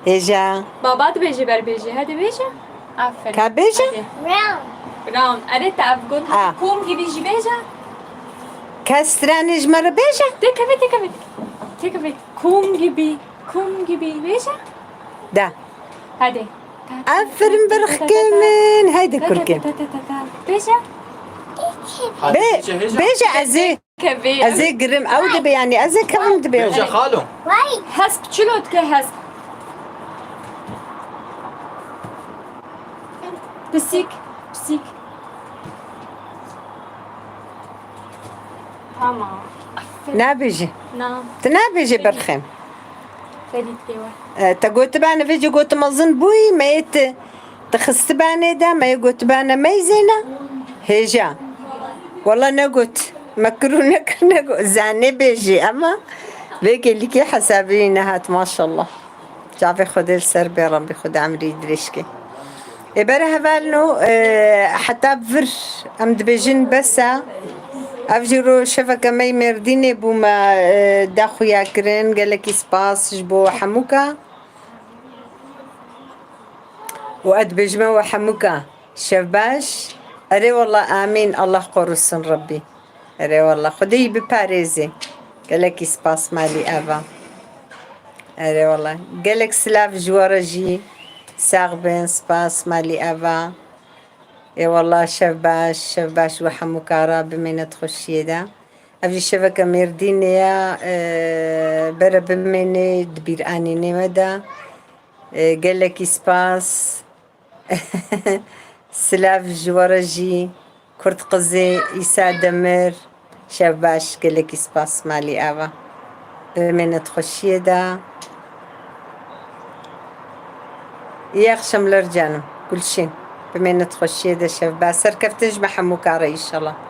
Hêja. Baba dibêje ber bêje. Hadi bêje. Aferin. Ka bêje. Hadi. Brown. Brown. Erê te ev got. Ha. Kum gibi jî bêje. Ka stranê ji me re bêje. Têkeve, têkeve. Têkeve. Kum gibi. Kum gibi bêje. Da. Hadi. Aferin birxikê min. Haydi kurkê. Bêje. Bê-, bêje ez ê, ez ê girim. Ew dibe yani ez ê kevim dibe. Bêje xalo. Hesp çilo dike hesp. Pisîk, pisîk. Tamam. Aferin. Nabêje. Na. Tu nabêje birxê min. Ferîd pê we. E, te gotibane vê cî gotim mezin bûyî, me yê tu, tu xistibane de, me yê gotibane meyzêne. Hêja. Wala negot. Me kir û nekir negot. Zanê bêjî ama vê gelîkê hesabî nehat, maşallah. Çavê Xwedê li ser bê, Rabbî Xwedê emrî dirêj ke. Ê bere hevalno, e, heta vir em dibêjin bes e. Ev jî ro şeveke me yê Mêrdînê bû me, e, da xuya kirin. Gelekî spas ji bo hemûka. Û ez dibêjime we hemûka şev baş. Erê wela amîn. Allah qorusun Rabbî. Erê wela, Xwedê yî biparêzê. Gelekî spas malî Eva. Erê wela. Gelek silav ji we re jî. Sax bin, spas malî Eva. Ê wallah, şev baş, şev baş we hemû kara, bimêne di xweşiyê de. Ev jî şeveke Mêrdînê ye, e, bere bimêne di bîranînê me de. E, gelekî spas. Silav ji we re jî. Kurd qizê Îsa Demir. Şev baş, gelekî spas malî ava. Bimêne di xweşiyê de. İyi akşamlar canım. Gülşin. Bimêne di xweşiyê de, şev baş. Serkeftin ji me hemû kare inşallah.